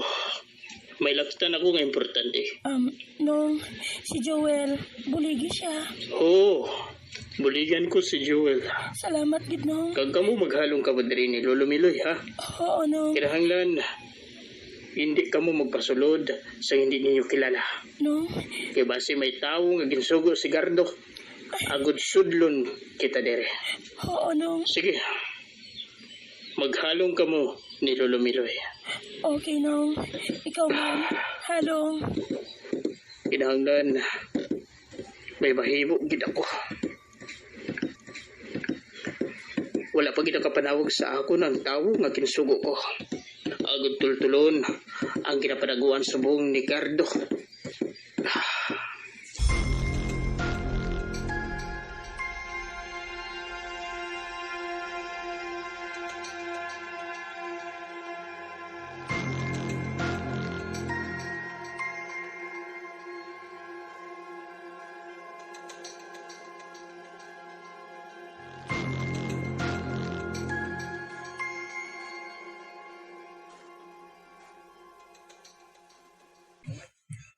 may laktan ako nga importante. Um, Nong, si Joel, buligi siya. Oo, buligan ko si Joel. Salamat gid, Nong. Kag kamo maghalong kamo diri ni Lolo Miloy, ha? Oo, Nong. Kinahanglan, hindi kamo magpasulod sa hindi ninyo kilala. Nong? Kay basi may tawo nga ginsugo si Gardo. Agud sudlon kita diri. Oo, Nong. Sige. Maghalong kamo ni Lolo Miloy. Okay, Nong. Ikaw man, halong. Kinahanglan may mahimo gid ako. Wala pa gid nakapanawag sa akon ang tawo nga ginsugo ko. Agud tultulon ang ginapanaguan subong ni Gardo.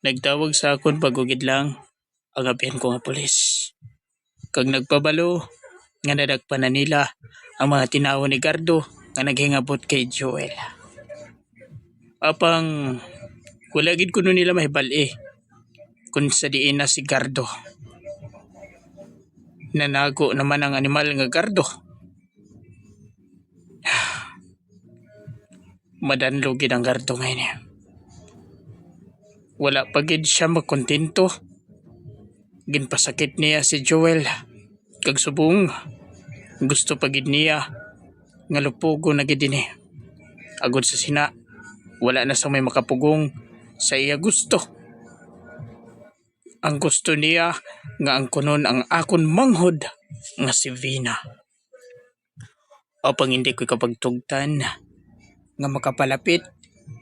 Nagtawag sa akon pag-ugid lang ang abyan ko nga pulis, kag nagpabalo nga nadakpan na nila ang mga tinawo ni Gardo nga naghingabot kay Joel. Apang Wala gid kuno nila mahibal-i kung sa diin na si Gardo. Nanago naman ang animal nga Gardo. Madanlog gid ang Gardo ngayon. Wala pa gid siya makontento. Ginpasakit niya si Joel. Kag subong, gusto pa gid niya nga lupugon na gid ini. Agod sa sina, wala na sang may makapugong sa iya gusto. Ang gusto niya nga angkunon ang akon manghod nga si Vina. Apang hindi ko kapagtugtan nga makapalapit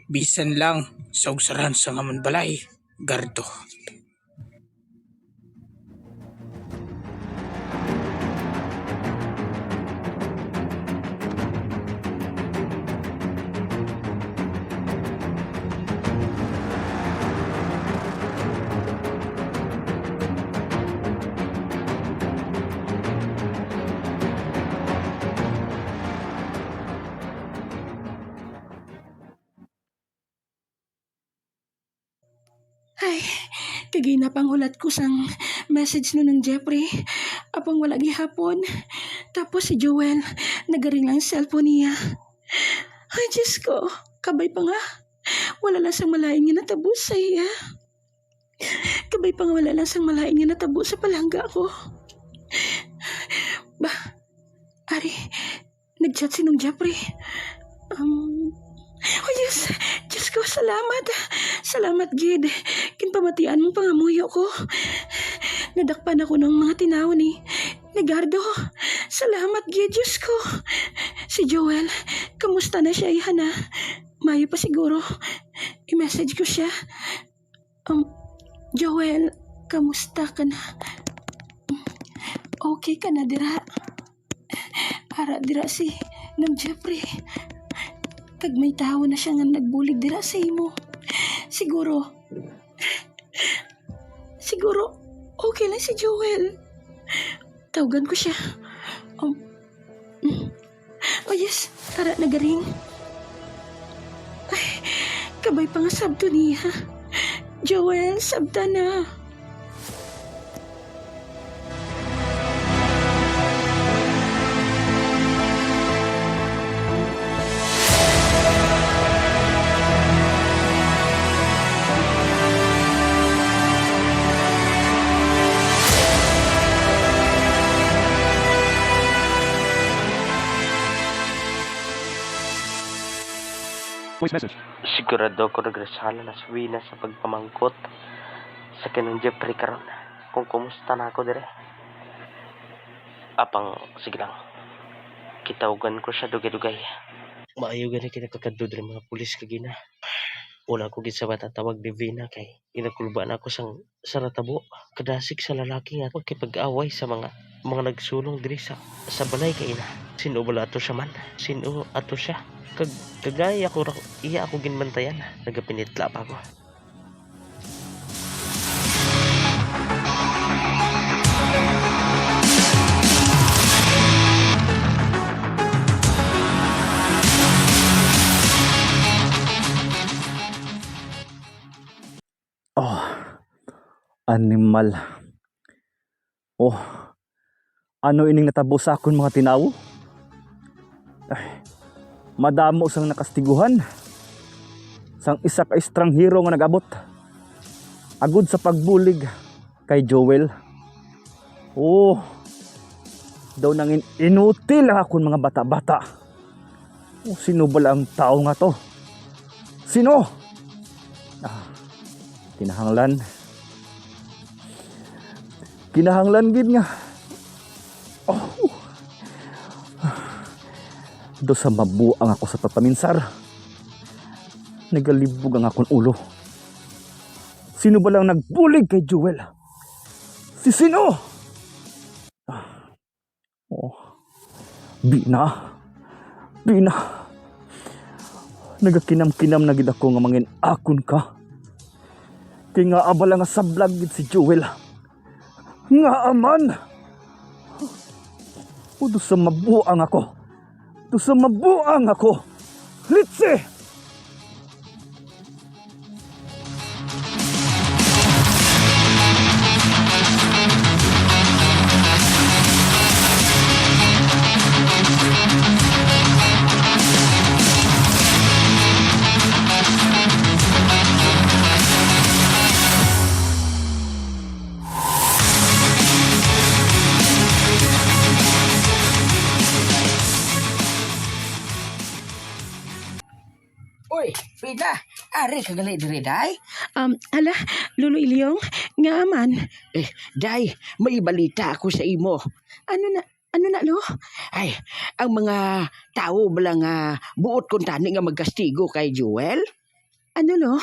bisan lang sa ugsaran sang amon balay, Gardo. Ay, kagina pang hulat ko sang message ni Nang Jeffrey. Apang wala gihapon. Tapos si Joel, nagaring lang ang cellphone niya. Ay, Diyos ko, kabay pa nga. Wala lang sang malain nga natabo sa iya. Kabay pa nga wala lang sang malain nga natabo sa palangga ko. Ba, ari, nag-chat si Nong Jeffrey. Um, oh, yes. Diyos ko, salamat. Salamat gid. Ginpamatian mong pangamuyo ko. Nadakpan ako ng mga tinaw ni, ni Gardo. Salamat gid, Diyos ko. Si Joel, kamusta na siya, ihana? Mayo pa siguro. I-message ko siya. Um, Joel, kamusta ka na? Okay ka na dira? Ara dira si Nang Jeffrey. Kag may tawo na siya nga nagbulig dira sa imo. Siguro, siguro, okay lang si Joel. Tawgan ko siya. Um, mm. Oh, yes. Tara, nagaring. Ay, kabay pa nga sabton niya. Joel, sabta na. Voice message. Sigurado ko nagresala na si Vina sa pagpamangkot sa kay Nang Jeffrey karon kung kumusta na ako dire. Apang, sige lang. Kitawgan ko siya dugay-dugay. Maayo gani kay nakakadto diri mga pulis kagina. Wala ko gid sa matatawag ni Vina kay ginakulbaan ako sang sa natabo. Kadasig sa lalaki nga makipag-away sa mga, mga nagsulong diri sa, sa balay kay ina. Sin-o bala ato siya man? Sin-o ato siya? Kag, kagay ako ra, iya ako ginbantayan. Nagapinitla pa ako. Oh, animal. Oh, ano ining natabo sa akon mga tinawo? Ay, madamo sang nakastiguhan sang isa ka estranghero nga nag-abot agud sa pagbulig kay Joel. Oh, daw nangin inutil ang akon mga bata-bata. Oh, sino bala ang tawo nga to? Sino? Ah, kinahanglan. Kinahanglan gid nga. Oh. Do sa mabuang ako sa pagpaminsar. Nagalibog ang akon ulo. Sino ba lang nagbulig kay Joel? Si sino? Ah. Oh. Bina. Bina. Nagakinam-kinam na gid ako nga mangin-akon ka. Kay ngaa bala nga sablag gid si Joel. Ngaa man. O, do sa mabuang ako. Do sa mabuang ako. Litsi! Ka, ari ka gali diri, day? Um, hala, Lolo Ilyong, nga man. Eh, day, may balita ako sa imo. Ano na, ano na, lo? Ay, ang mga tawo bala nga buot kuntani nga magkastigo kay Joel? Ano, lo?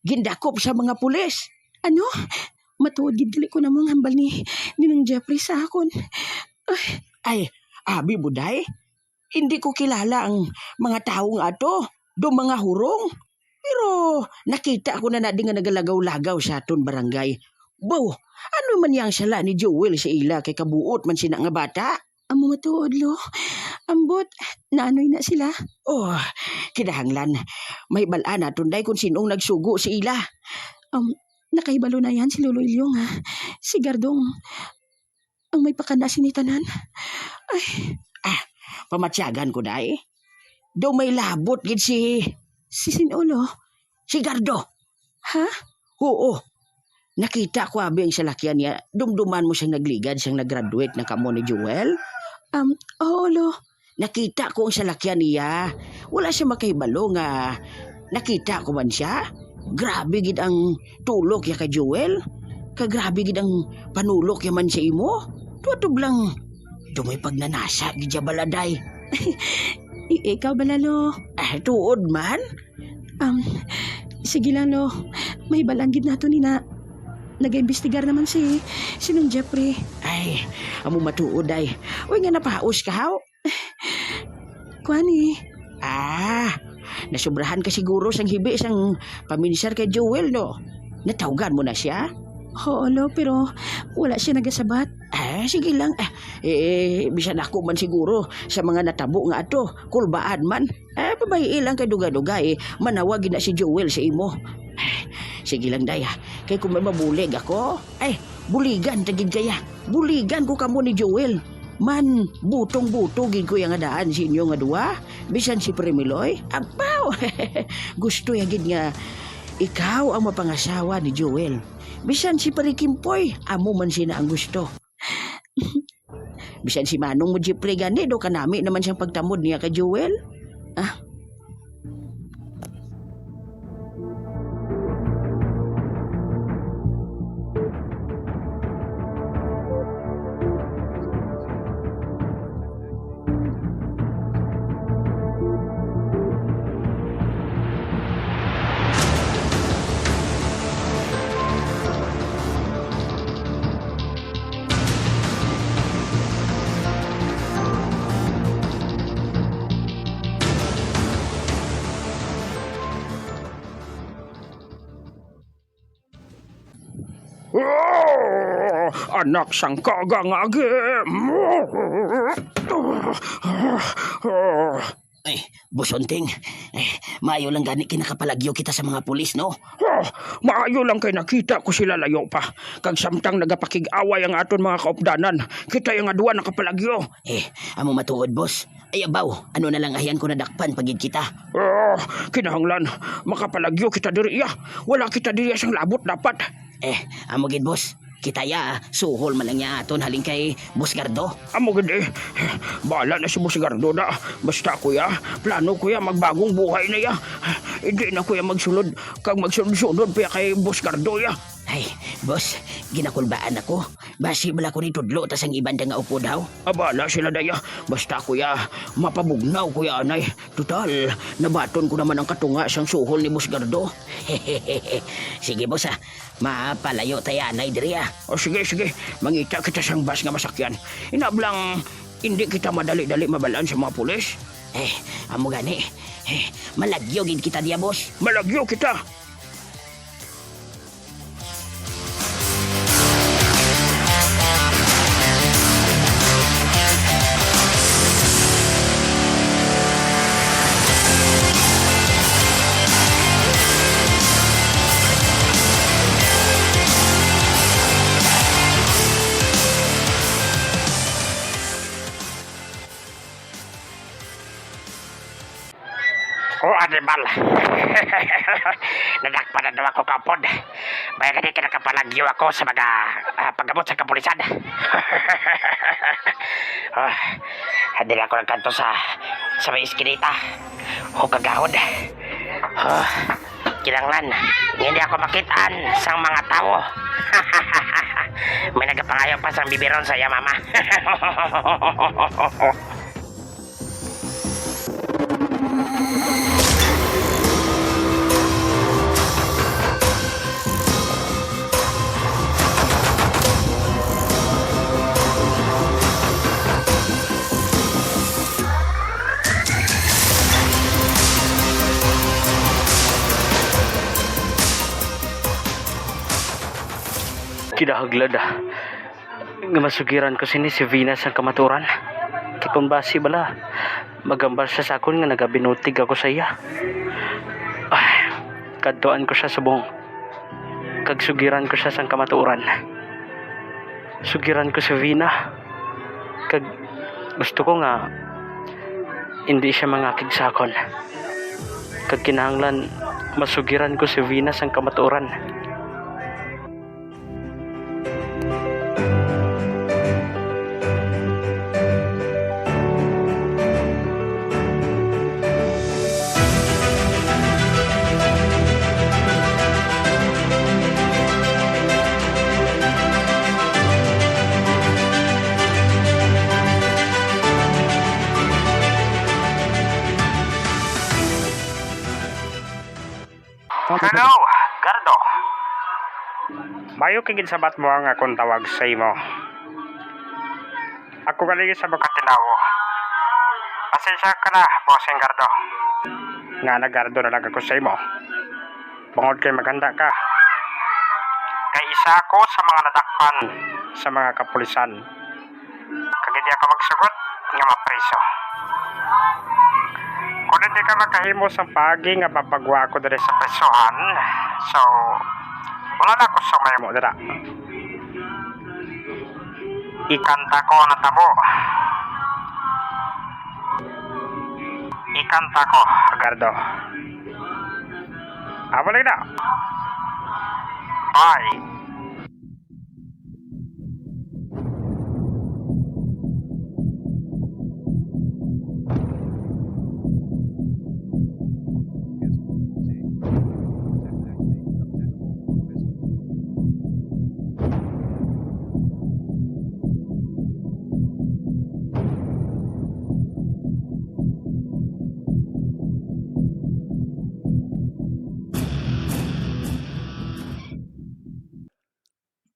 Gindakop sa mga pulis. Ano? Matuod gid gali ko namo ang hambal ni Ninong Jeffrey sa akon. Ay. Ay, abi mo, day? Hindi ko kilala ang mga tawo nga ato. Do mga hurong. Pero nakita ko na na di nga nagalagaw-lagaw sa aton barangay. Baw, ano man yang sala ni Joel sa ila kay kabuot man sina nga bata? Amo matuod, lo. Ambot, naanoy na sila? Oh, kinahanglan. May bal-an naton, day, kung sinong nagsugo sa ila. Um, nakahibalo na yan si Lolo Ilyong, ha? Si Gardong ang may pakana sini tanan. Ay. Ah, pamatyagan ko, day. Daw may labot gid si Si sin-o, lo? Si Gardo. Ha? Oo. Nakita ko abi ang salakyan niya. Dumduman mo siyang nagligad, siyang nag-graduate na kamo ni Joel? Um, oo, lo. Nakita ko ang salakyan niya. Wala siya makahibalo nga nakita ko man siya. Grabe gid ang tulok niya kay Joel. Kag grabe gid ang panulok niya man sa imo. Tuwatog lang. Dumoy pagnanasa gid siya bala, day. I-, ikaw bala, lo? Ah, tuod man. Um, sige lang, lo. May balang gid nato ni na. Nagaimbestigar naman si, si Nong Jeffrey. Ay, amo matuod, day. Uy, nga napahaos ka, haw? Kuan, eh. Ah, nasubrahan ka siguro sang hibi sang paminsar kay Joel, no? Natawgan mo na siya? Oo, lo, pero wala siya nagasabat. Ah, sige lang. Ah, eh, bisan ako man siguro sa mga natabo nga ato, kulbaan man. Ah, pabay-i lang kay duga-duga, eh, manawag na si Joel sa imo. Ah, sige lang, day, ah. Kay kung may mabulig ako, ay, buligan ta gid kaya. Buligan ko kamo ni Joel. Man, butong-buto gid ko yang daan sa inyo nga duwa. Bisan si Premiloy, abaw! Gusto ya gid nga ikaw ang mapangasawa ni Joel. Bisan si Pare Kimpoy, amo man sina ang gusto. Bisan si Manong mo, Jeffrey, gani, do kanami naman siyang pagtamod niya kay Joel. Ah. Oh, anak sang kagang agi. Ay, Boss Onting, eh, maayo lang gani kay nakapalagyo kita sa mga pulis, no? Oh, maayo lang kay nakita ko sila layo pa. Kag samtang nagapakig-away ang aton mga kaupdanan, kita yang adwa nakapalagyo. Eh, amo matuod, boss. Ay, abaw, ano na lang ahian ko nadakpan pa gid kita. Ah, kinahanglan, makapalagyo kita diri, iya. Wala kita diri sang labot dapat. Eh, amo gid, boss. Kita ya, suhol man lang niya aton halin kay Boss Gardo. Amo gid, eh. Bala na si Boss Gardo na. Basta, kuya, plano ko ya, magbagong buhay na ya. Hindi na, kuya, magsulod kag magsunod-sunod pa ya kay Boss Gardo ya. Ay, boss, ginakulbaan ako. Basi bala ko ni tudlo ta sang iban da nga upod, haw? Abala sila, daya. Basta, kuya, mapabugnaw, kuya, anay. Total, nabaton ko naman ang katunga sang suhol ni Boss Gardo. Sige, boss, ah. Mapalayo ta ya anay diri, ah. O, sige, sige. Mangita kita sang bus nga masakyan. Inablang, hindi kita madali-dali mabalaan sa mga pulis. Eh, amo gani. Eh, malagyo gid kita diya, boss. Malagyo kita. O, animal. Nadakpan na daw ako kaupod. May gani kinakapalagyo ako sa mga, ah, pag-abot sa kapulisan. Ah, hindi lang ako nagkanto sa, sa may iskinita. O kagahod. Huh, kinahanglan nga hindi ako makit-an sang mga tawo. May nagapangayo pa sang bibiron sa iya mama. Kinahanglan na nga masugiran ko sini si Venus sang kamatuoran. Kay kung basi bala, maghambal siya sa akon nga nagabinutig ako sa iya. Ah, kadtuan ko siya subong, kag sugiran ko siya sang kamatuoran. Sugiran ko si Vina, kag gusto ko nga hindi siya mangakig sa akon. Kag kinahanglan masugiran ko si Vina sang kamatuoran. Hello, Gardo. Mayo kay ginsabat mo ang akong tawag sa imo. Ako gali sa mga tinawo. Pasensya ka na, Bossing Gardo. Nga nag-Gardo na lang ako sa imo. Bangod kay maghanda ka. Kay isa ako sa mga nadakpan sa mga kapulisan. Kag hindi ako magsugot nga mapriso. Kung hindi ka makahimo sang paagi nga mapagwa ako diri sa prisohan, so, wala na ako sa mahimo dira. Ikanta ko ang natabo. Ikanta ko, Gardo. Amo lang na. Bye.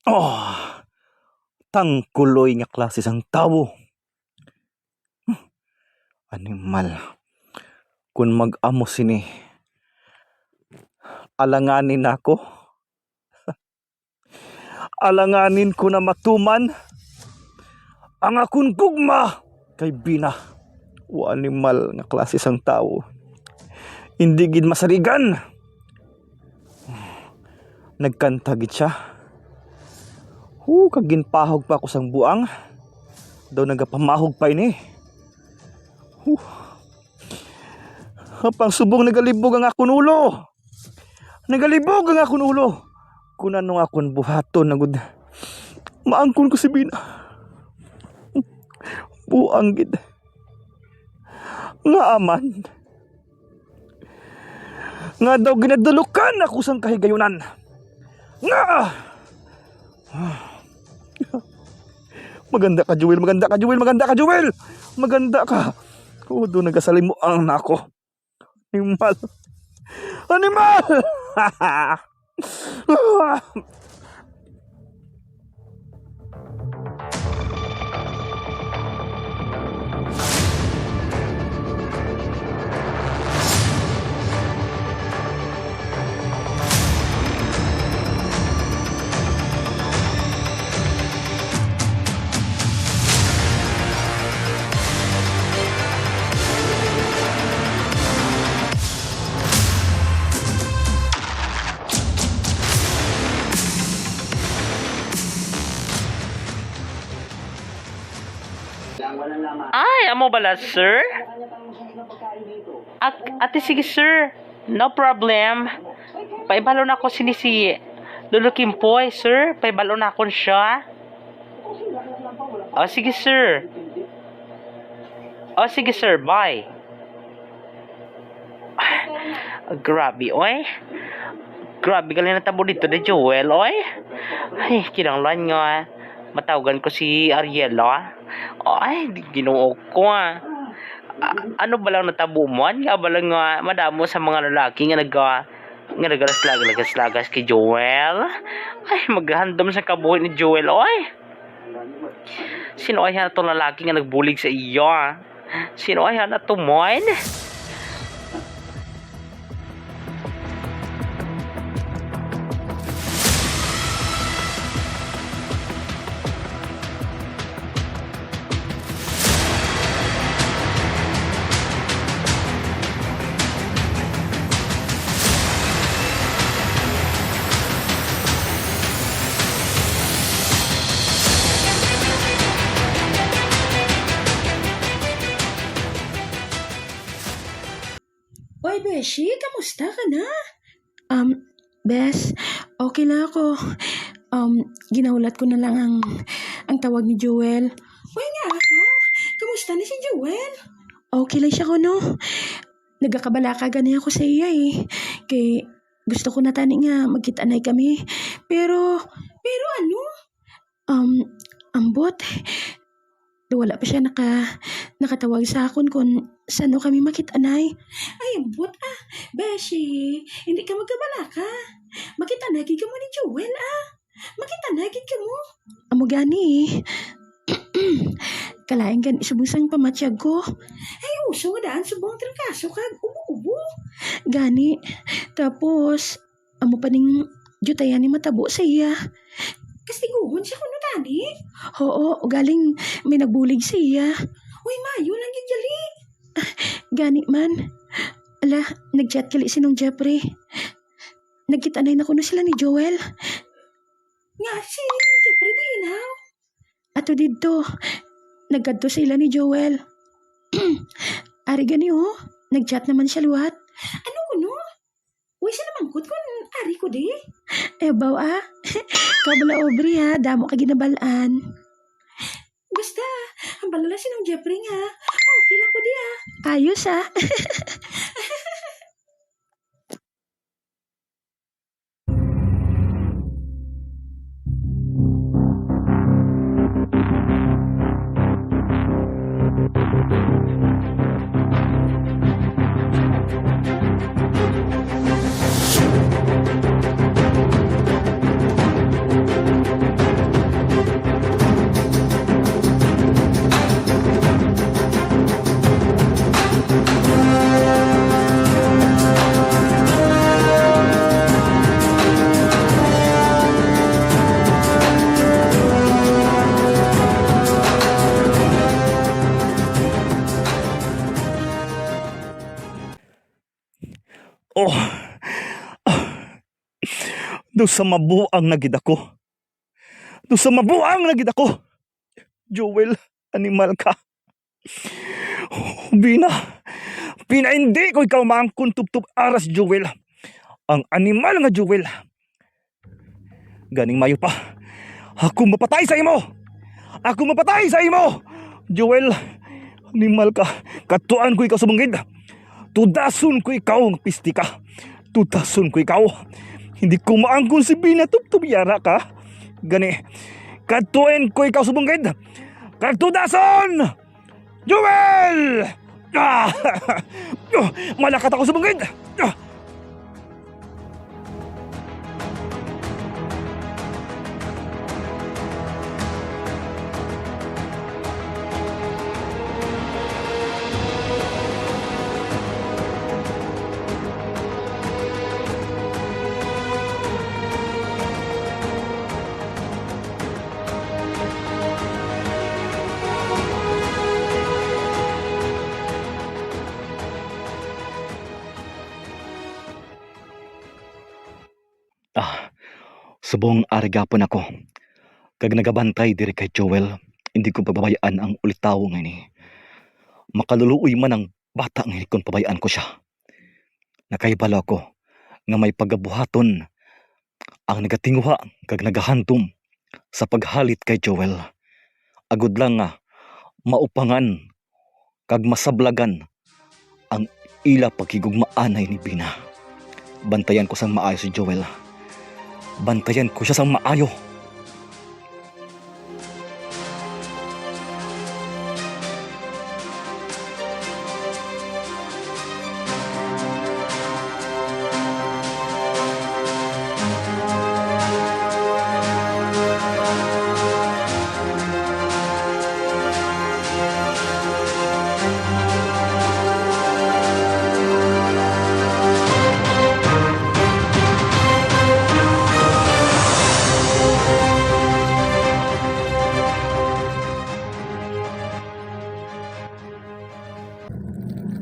Oh, tangkuloy nga klase sang tawo. Hmm, animal. Kun mag-amo sini, alanganin nako. Alanganin ko na matuman ang akon gugma kay Bina. O animal nga klase sang tawo. Hindi gid masaligan. Nagkanta gid siya. Hu, kag ginpahog pa ako sang buang. Daw nagapamahog pa ini. Hu. Apang subong nagalibog ang akon ulo. Nagalibog ang akon ulo. Kun ano nga akon buhaton na gud. Maangkon ko si Bina. Buang gid. Ngaa man? Nga daw ginadalukan ako sang kahigayunan. Nga! Maganda ka, Joel. Maganda ka, Joel. Maganda ka, Joel. Maganda ka. Oh, do nagasalimo ang nako. Animal. Animal! Ay, amo bala, sir? Ak-, ate, sige, sir. No problem. Paibalo na ko sini si Lolo Kimpoy, sir. Paibalo na ko siya. Oh, sige, sir. Oh, sige, sir. Bye. Grabe, oy. Grabe gali natabo dito ni Joel, oy. Ay, kinahanglan nga matawagan ko si Ariela. Ay, di, Ginoo ko, ah. A-, ano ba lang natabo mo? Nga ba lang nga madamo sa mga lalaki nga naga-, nga nagalaslag-lagas kay Joel? Ay, maghandom sa kabuhi ni Joel, oy. Sino ay na tong lalaki nga nagbulig sa iya? Sino ay na to, Mon? Oy, Beshi, kamusta ka na? Um, Bes, okay lang ako. Um, ginahulat ko na lang ang, ang tawag ni Joel. Uy, nga ka? Kamusta na si Joel? Okay lang siya kuno. Nagakabalaka gani ako sa iya, eh. Kay gusto ko na tani nga magkita-anay kami. Pero, pero ano? Um, ambot. Wala pa siya naka-, nakatawag sa akon kung sano kami makita-anay. Ay, ambot, ah. Beshi, hindi ka magkabalaka. Makita-anay gid kamo ni Joel, ah. Makita-anay gid kamo. Amo gani, eh. Kalain gani subong sang pamatyag ko. Ay, uso nga daan subong trangkaso kag ubo-ubo. Gani. Tapos, amo pa ning diutayan ni matabo sa iya. Kastiguhon siya kuno tani? Oo, ugaling may nagbulig sa iya. Uy, maayo lang gid gali. Gani man. Ala, nag-chat gali si Nong Jeffrey. Nagkita-anay na kuno sila ni Joel. Nga, si Nong Jeffrey diin, haw? Ato didto. Nagkadto sila ni Joel. Ari gani, oh. Nag-chat naman siya liwat. Ano kuno? Uy, siya namangkot kun ari ko di? Eh, baw, ah. Kabalo, Aubrey, ha. Damo ka ginabal-an. Basta, ang balala si Nong Jeffrey nga. Okay lang ko di, ah. Ayos, ah. Oh. Daw sa mabuang na gid ako. Daw sa mabuang na gid ako. Joel, animal ka. Bina, Bina, hindi ko ikaw maangkon tubtob aras, Joel. Ang animal nga Joel. Ganing mayo pa. Ako mapatay sa imo. Ako mapatay sa imo. Joel, animal ka. Katuan ko ikaw sa bungid. Tudason ko ikaw nga pisti ka. Tudason ko ikaw. Hindi ko maangkon si Bina tubtob yara ka. Gani, katuan ko ikaw sa bungid. Kag tudason! Joel! Ah! Malakat ako sa bungid! Ah! Ah, subong ari gapon ako, kag nagabantay diri kay Joel, hindi ko pagbabayaan ang ulitawo nga ini. Makaluluoy man ang bata nga ini kon pabayaan ko sia. Nakahibalo ako nga may pagabuhaton ang nagatinguha kag nagahandom sa paghalit kay Joel, agod lang nga maupangan kag masablagan ang ila paghigugmaanay ni Bina. Bantayan ko sang maayo si Joel. Bantayan ko siya sang maayo.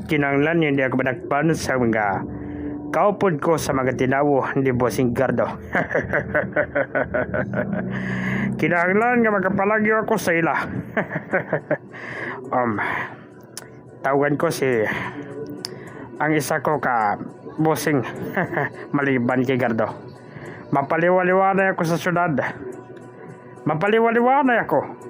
Kinahanglan nga hindi ako madakpan sa mga kaupod ko sa mga tinawo ni Bossing Gardo. Kinahanglan nga makapalagyo ako sa ila. Um, tawagan ko si ang isa ko ka bossing maliban kay Gardo. Mapaliwaliwanay ako sa syudad. Mapaliwaliwanay ako.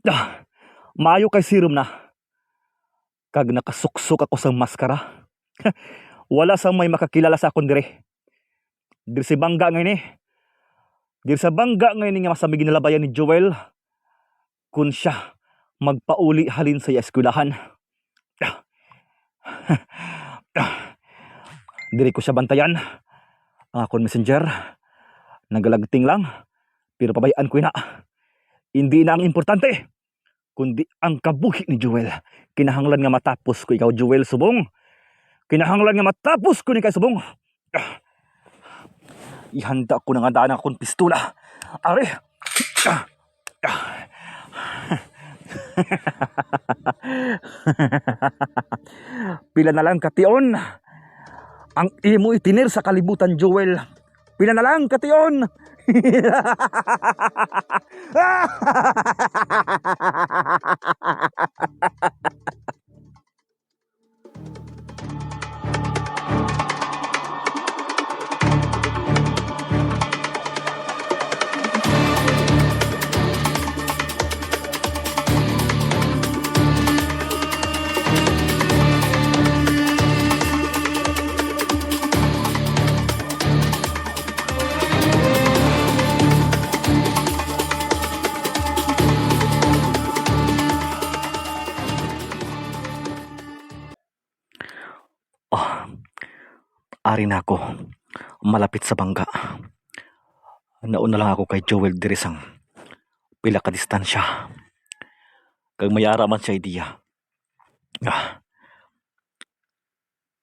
Ah, maayo kay serum na. Kag nakasuksok ako sang maskara. Wala sang may makakilala sa akon diri. Diri sa bangga nga ini. Diri sa bangga nga ini nga masamig ginalabayan ni Joel kun siya magpauli halin sa iya eskwelahan. Diri ko siya bantayan. Ang akon messenger nagalagting lang, pero pabay-an ko ina. Indi na ang importante, kundi ang kabuhi ni Joel. Kinahanglan nga matapos ko ikaw, Joel Subong. Kinahanglan nga matapos ko ni kay Subong. Ah. Ihanda ko na nga daan ang akong pistola. Ari. Ah. Ah. Pila na lang ka tion ang imo itinir sa kalibutan, Joel? Pila na lang ka tion? Ah, ari na ako, malapit sa bangga. Nauna lang ako kay Joel diri sang pila ka distansya. Kag may ara man siya idea. Ah,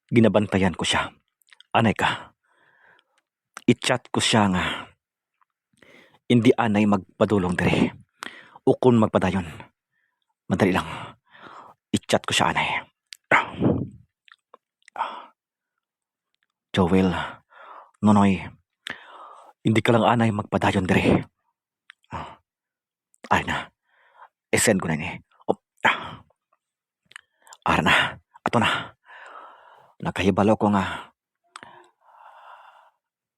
ginabantayan ko siya. Anay ka, i-chat ko siya nga indi anay magpadulong diri. Ukon magpadayon. Madali lang. I-chat ko siya anay. Joel, Nonoy, indi ka lang anay magpadayon diri. Ah, ari na. I-send ko na ini. Oh, ah. Ari na. Ato na. Nakahibalo ko nga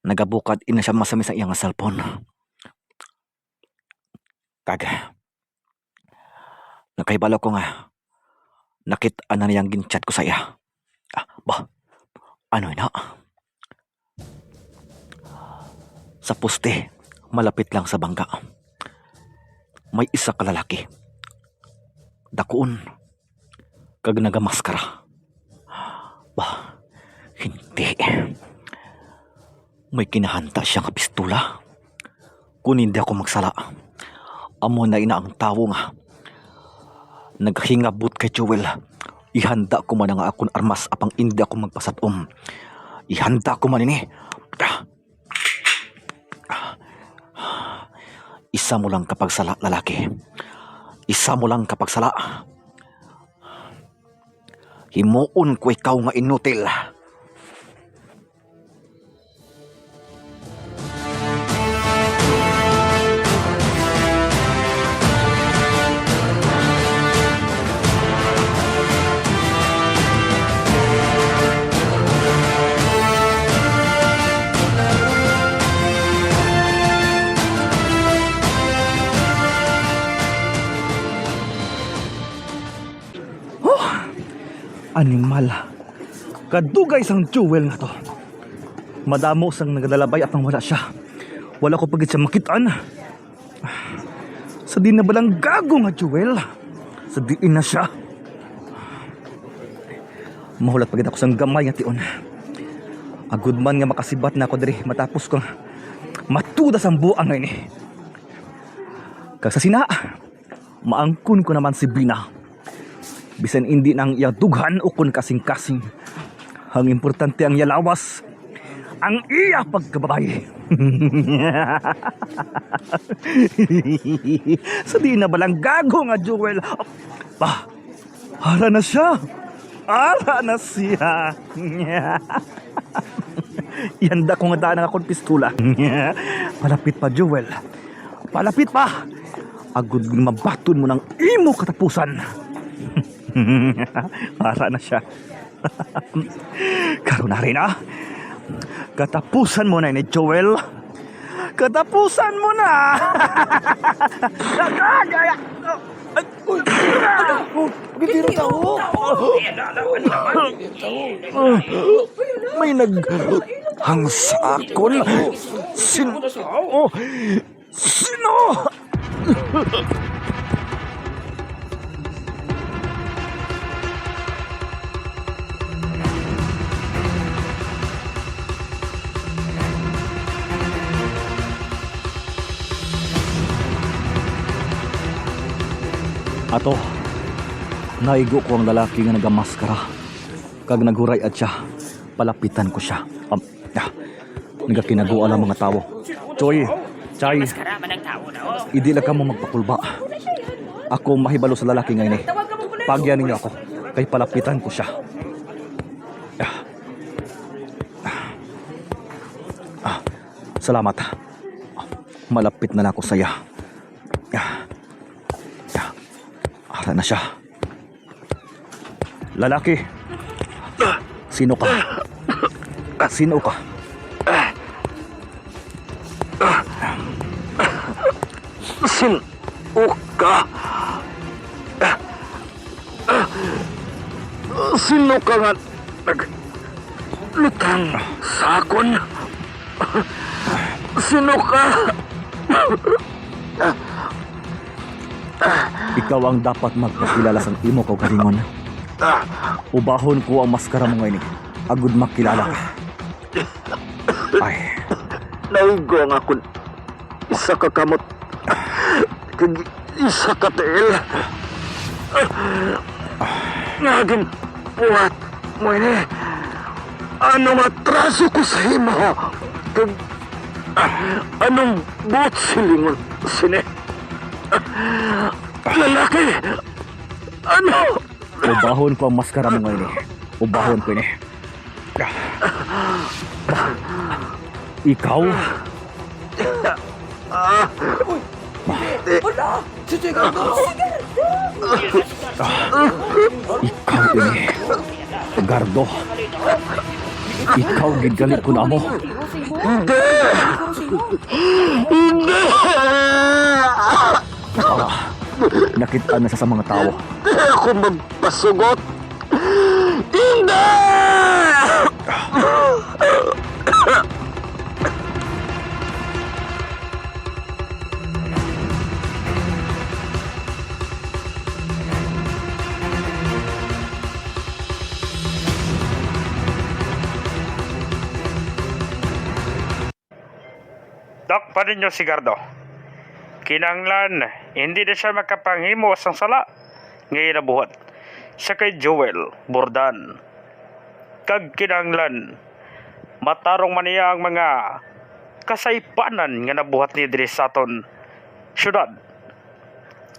nagabukad ina siya masami sa iyang cellphone. Kag nakahibalo ko nga nakit-an na niyang gin-chat ko sa iya. Ah, ba? Ano ina? Sa poste, malapit lang sa bangga, may isa ka lalaki. Dakuon kag nagamaskara. Ba, hindi. May kinahanta siya nga pistola. Kung hindi ako magsala, amo na ina ang tawo nga naghingabot kay Joel. Ihanda ko man ang akon armas apang hindi ako magpasad-om. Ihanda ko man ini. Isa mo lang ka pagsala, lalaki. Isa mo lang ka pagsala. Himuon ko ikaw nga inutil. Oh, animal. Kadugay sang Joel nga to. Madamo sang nagadalabay apang wala sia. Wala ko pa gid siya makit-an. Sa diin na bala ang gago nga Joel? Sa diin na sia? Mahulat pa gid ako sang gamay nga tion. Agud man nga makasibat na ako diri matapos kong matuda sang buang nga ini. Kag sa sina, maangkon ko naman si Bina. Bisan indi na ang iya dughan ukon kasing-kasing. Ang importante ang iya lawas, ang iya pagkababayi. Sa diin na bala ang gago nga Joel? Pa, ara na sia. Ara na sia. Ihanda ko nga daan ang akon pistola. Palapit pa, Joel. Palapit pa. Agud mabaton mo nang imo katapusan. Ara na sia. Karon na rin, ah. Katapusan mo na ini, Joel. Katapusan mo na. Ay, uy. Oh, bibiro tao. May naghang sa akon. Sin-, oh, sino? Ato, naigo ko ang lalaki nga nagamaskara, kag naghuray-at sia. Palapitan ko sia. Am, ah, nagakinagual ang mga tawo. Choy, Chay, hindi lang kamo magpakulba. Ako mahibalo sa lalaki nga ini. Pagyan ninyo ako, kay palapitan ko sia. Ah. Ah. Salamat. Malapit na lang ako sa iya. Ah. Ah. Ara na siya. Lalaki. Sino ka? Sino ka? Sino ka? Sino ka nga naglutang sa akon? Sino ka? Ikaw ang dapat magpakilala sang imo kaugalingon. Ubahon ko ang maskara mo nga ini, agud makilala ka. Ay. Naigo ang akon isa ka kamot, kag isa ka tiil. Nga ginbuhat mo ini. Ano nga atraso ko sa imo? Kag anong buot silingon sini? Lalaki! Ano? Ubahon ko ang maskara mo nga ini. Ubahon ko ini. Ikaw? Uy! Wala! Si Sigardo! Ikaw ini, Gardo. Ikaw gid gali ko namo. Hindi! Hindi! Ah, nakita na siya sa mga tawo. Hindi ako magpasugot. Hindi! Dakpa ninyo si Gardo. Kinahanglan, hindi na siya makapanghimo sang sala nga iya nabuhat sa kay Joel Bordan. Kag kinahanglan, matarong man niya ang mga kasaypanan nga nabuhat niya diri sa aton syudad.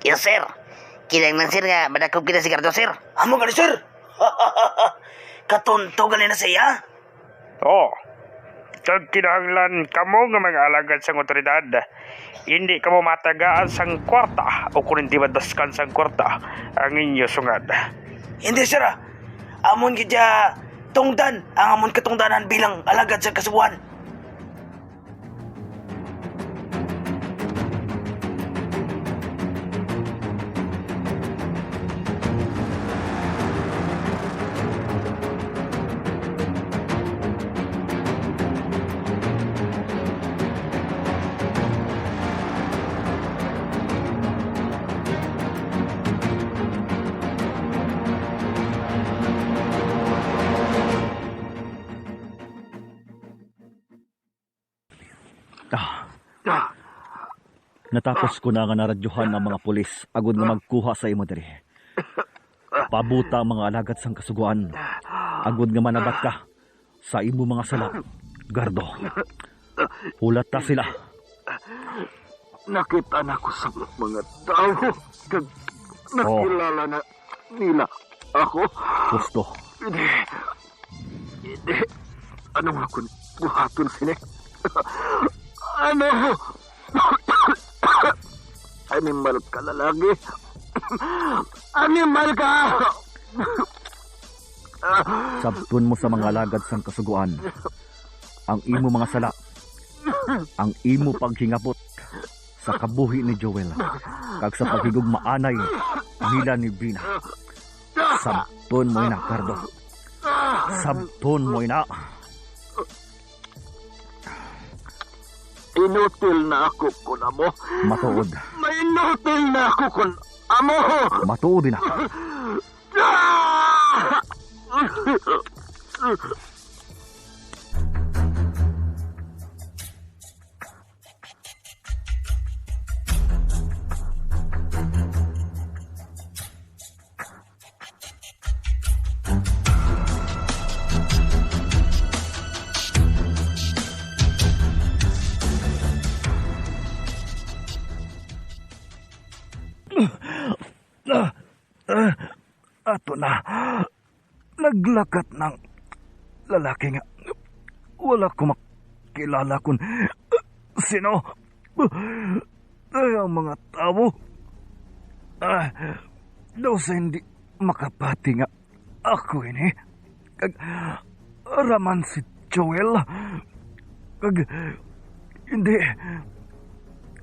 Yes, sir. Kinahanglan, sir, nga madakop kita si Gardo, sir. Amo gani, sir. Katonto gani na siya. Oh, kag kinahanglan kamo nga mga alagad sang awtoridad, hindi kamo matagaan sang kwarta o kon hindi madaskan sang kwarta ang inyo sungad. Hindi, sir, ah. Amon gid ya tungdan ang amon katungdanan bilang alagad sa kasubuan. Ah. Natapos ko na nga naradyohan ang mga pulis agod nga magkuha sa imo diri. Pabuta ang mga alagad sang Kasugoan agod nga manabat ka sa imo mga sala, Gardo. Hulata sila. Nakita na ko sa mga tawo kag nakilala na nila ako. Husto. Hindi. Hindi. Ano nga akon buhaton sini? Ano? Animal ka, lalaki. Animal ka! Sabton mo sa mga alagad sang Kasugoan ang imo mga sala, ang imo paghingabot sa kabuhi ni Joel, kag sa paghigugmaanay nila ni Vina. Sabton mo ina, Gardo. Sabton mo ina. Inutil na ako kon amo. Matuod. Mainutil na ako kon amo. Matuod ina. Ah! Ah, ah, ato na. Naglakat ng lalaki nga wala ko makilala kung sino. Ay, ang mga tawo, ah, daw sa hindi makapati nga ako ini. Kag ara man si Joel. Kag hindi.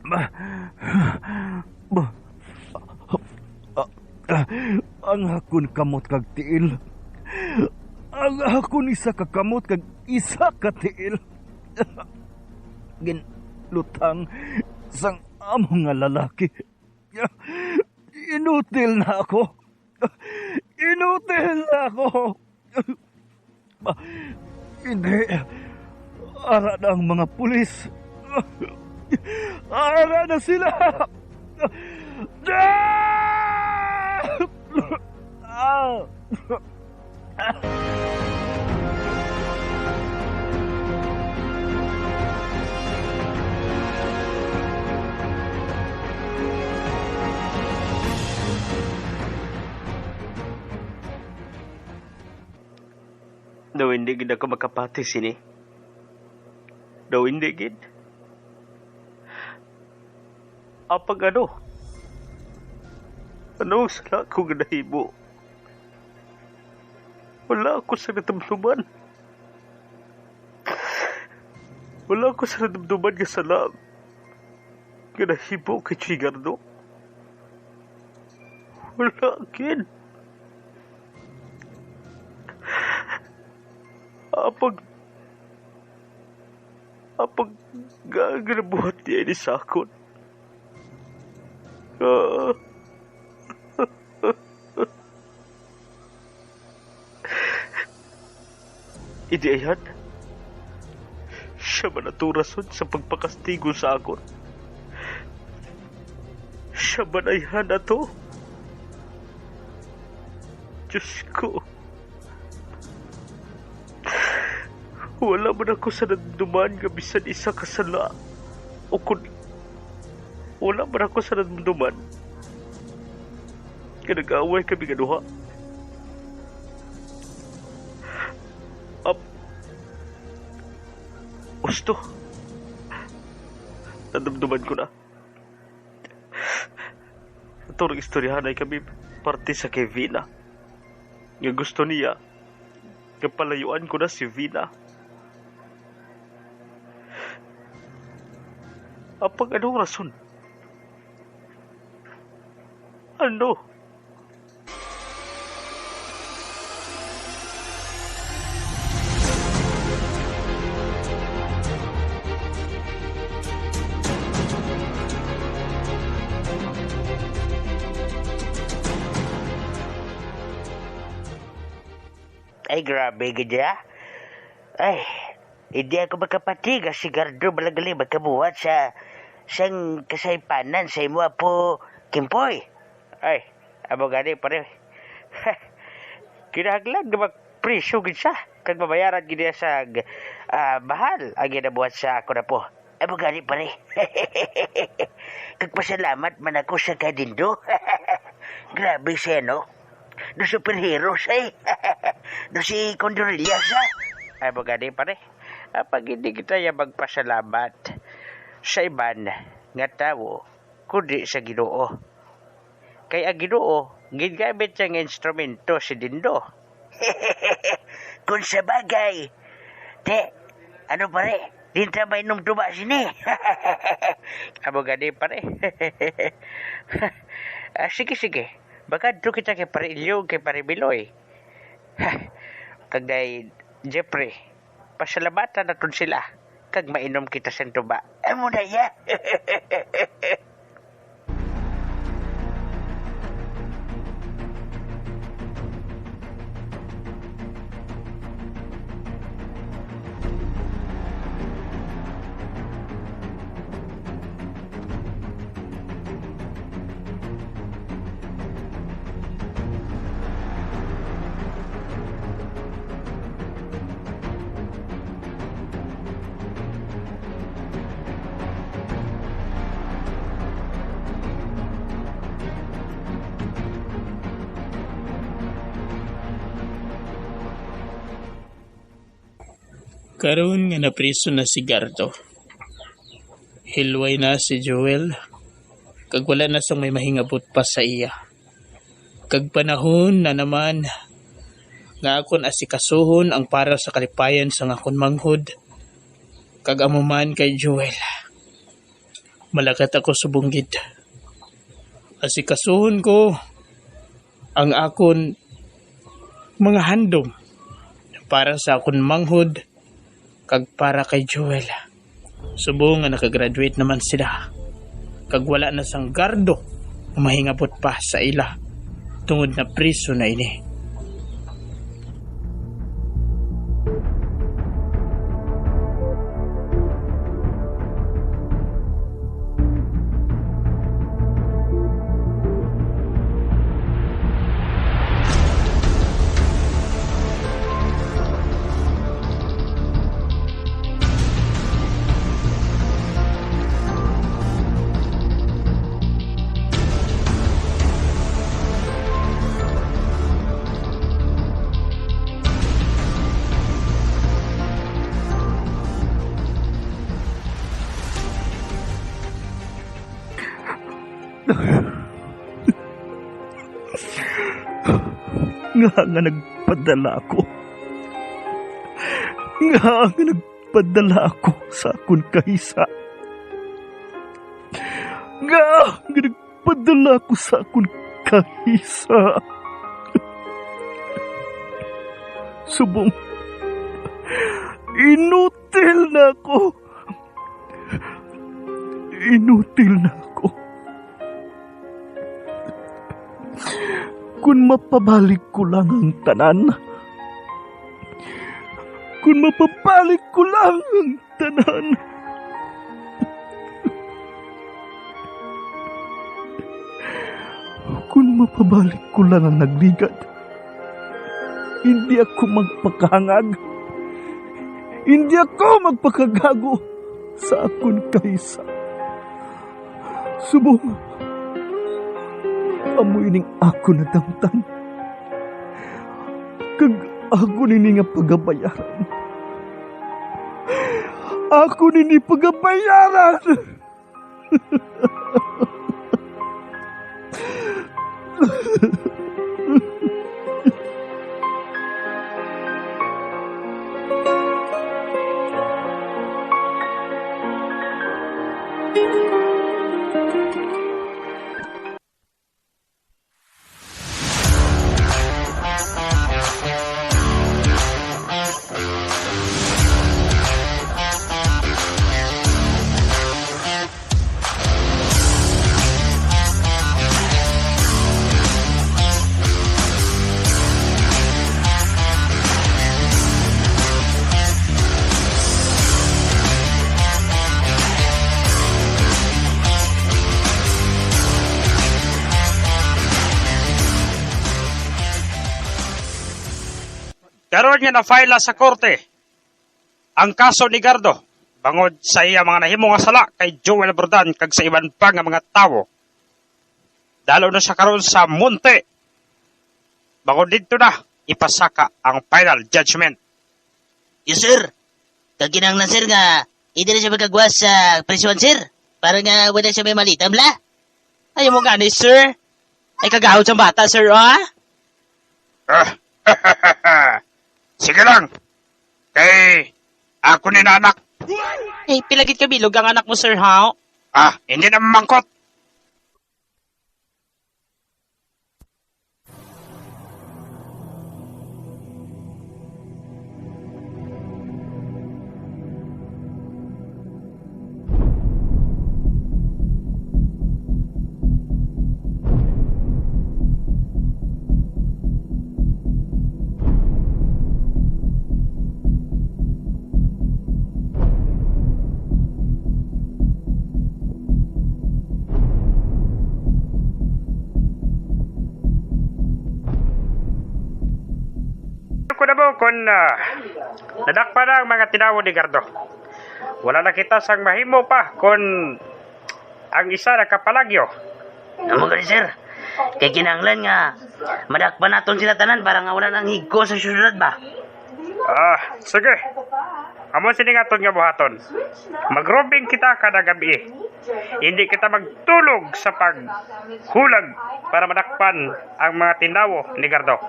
Ba, ba, ang akon kamot kag tiil. Ang akon isa ka kamot kag isa ka tiil. Ginlutang sang amo nga lalaki. Inutil na ako. Inutil na ako. Ah, hindi. Ara na ang mga pulis. Ara na sila. Ah! Daw hindi gid ako makapati sini. Daw hindi gid. Apag ano? Ano ang sala ko nga nahimo? Wala ako sa nadumduman. Wala ako sa nadumduman nga sala nga nahimo kay Chigardo. Wala gid. Apag, apag nga ginabuhat niya ini sa akon. Ah. Hindi ayan. Siya man ato rason sa pagpakastigo sa akon. Siya man ayan ato. Diyos ko. Wala man ako sa nadumduman nga bisan isa ka sala. O kun wala man ako sa nadumduman nga nag-away kami nga duha. Ap-, Husto. Nadumduman ko na. Ato rang istoryahanay kami parte sa kay Vina, nga gusto niya nga palayuan ko na si Vina. Apang anong rason? Ano? Ay, grabe gid ya. Ay, hindi ako makapati nga si Gardo malagali makabuhat sa sang kasaypanan sa imo, Apo Kimpoy. Ay, amo gani, pare. Kinahanglan nga magpriso gid siya kag mabayaran gid niya sa, ah, mahal ang ginabuhat sa akon apo. Amo gani, pare. Kag pasalamat man ako sa kay Dindo. Grabe siya, no? No superhero siya, eh. No si Condorilla siya. Amo gani, pare. Apang hindi kita ya magpasalamat sa iban nga tawo, kundi sa Ginoo. Kay ang Ginoo, gingamit siya nga instrumento si Dindo. Kung sa bagay, te, ano, pare? Di ta mainom tuba sini. Amo gani, pare. Ah, sige, sige. Makadto kita kay Pare Ilyo, kay Pare Biloy. Kag day, Jeffrey, pasalamatan naton sila, kag mainom kita sang tuba. Amo na ya. Karon nga napriso na si Gardo, hilway na si Joel, kag wala na sang may mahingabot pa sa iya. Kag panahon na naman nga akon asikasuhon ang para sa kalipayan sang akon manghod, kag amo man kay Joel. Malakat ako subong gid. Asikasuhon ko ang akon mga handom para sa akon manghod kag para kay Joel. Subong nga nakagraduate naman sila, kag wala na sang Gardo nga mahingabot pa sa ila, tungod na priso na ini. Nga nga nagpadala ako. Nga nga nagpadala ako sa akon kahisa. Nga nga nagpadala ako sa akon kahisa. Subong inutil na ako. Inutil na ako. Kung mapabalik ko lang ang tanan. Kung mapabalik ko lang ang tanan. Kung mapabalik ko lang ang nagligad. Hindi ako magpakahangag. Hindi ako magpakagago sa akon kahisa. Subong, Amo ining akon nadamtan, kag akon ini nga pagabayaran. Akon ini pagabayaran! Karon nga na-file na sa korte ang kaso ni Gardo bangod sa iya mga nahimo nga sala kay Joel Abordan kag sa iban pa nga mga tawo, dalo na siya karon sa Monte. Bangod didto na ipasaka ang final judgment. Yes, sir. Kag kinahanglan, sir, nga hindi na siya magkagwas sa prisuhan, sir. Para nga wala siya may malitam, la. Ayaw mo gani, sir. Ay, kagahod sa bata, sir, ah. Ah, sige lang. Kay ako ni na anak. Eh, pila gid kabilog ang anak mo, sir, ha? Ah, hindi na mamangkot. Ko na mo kon, ah, nadakpan na ang mga tinawo ni Gardo. Wala na kita sang mahimo pa kon ang isa nakapalagyo. Amo gani, sir. Kay kinahanglan nga madakpan naton sila tanan para nga wala nang higko sa syudad ba? Ah, sige. Amo sini nga aton nga buhaton. Mag-roving kita kada gabi. Hindi kita magtulog sa paghulag para madakpan ang mga tinawo ni Gardo.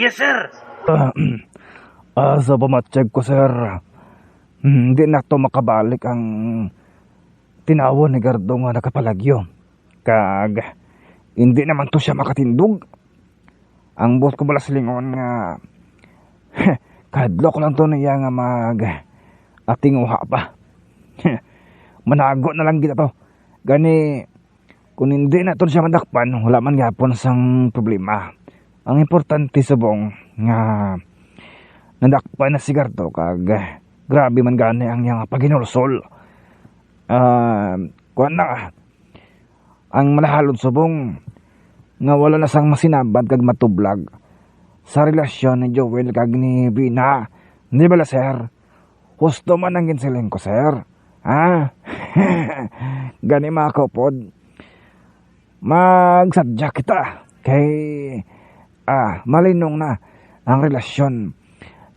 Yes, sir. Ah, ah, sa pamatyag ko, sir, hindi na to makabalik ang tinawo ni Gardo nga nakapalagyo. Kag hindi naman to siya makatindog. Ang buot ko bala silingon nga, kahadlok lang to niya nga mag-atinguha pa. Manago na lang gid to. Gani, kung hindi naton siya madakpan, wala man gyapon sang problema. Ang importante subong nga nadakpan na si Gardo kag grabe man gani ang iyang paghinulsol. Ah, kuwan na, ang malahalon subong nga wala na sang masinabad kag matublag sa relasyon ni Joel kag ni Vina. Di bala, sir? Husto man ang ginsiling ko, sir. Ha? Gani, mga kaupod, magsadya kita kay, ah, malinong na ang relasyon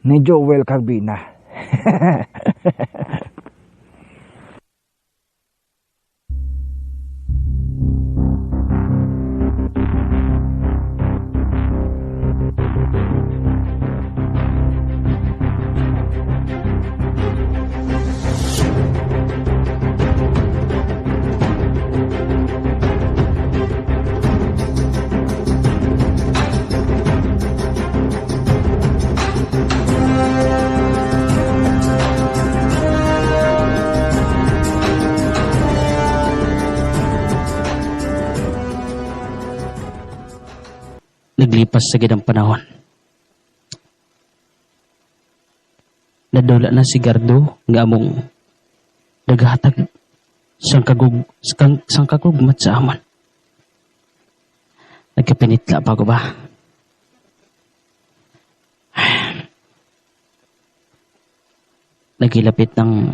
ni Joel kag Vina. Naglipas sa gid ang panahon. Nadula na si Gardo nga among naghatag sang kagug-, sang, sang kagugmat sa amon. Nagkapinitla pa ko ba? Nagilapit ang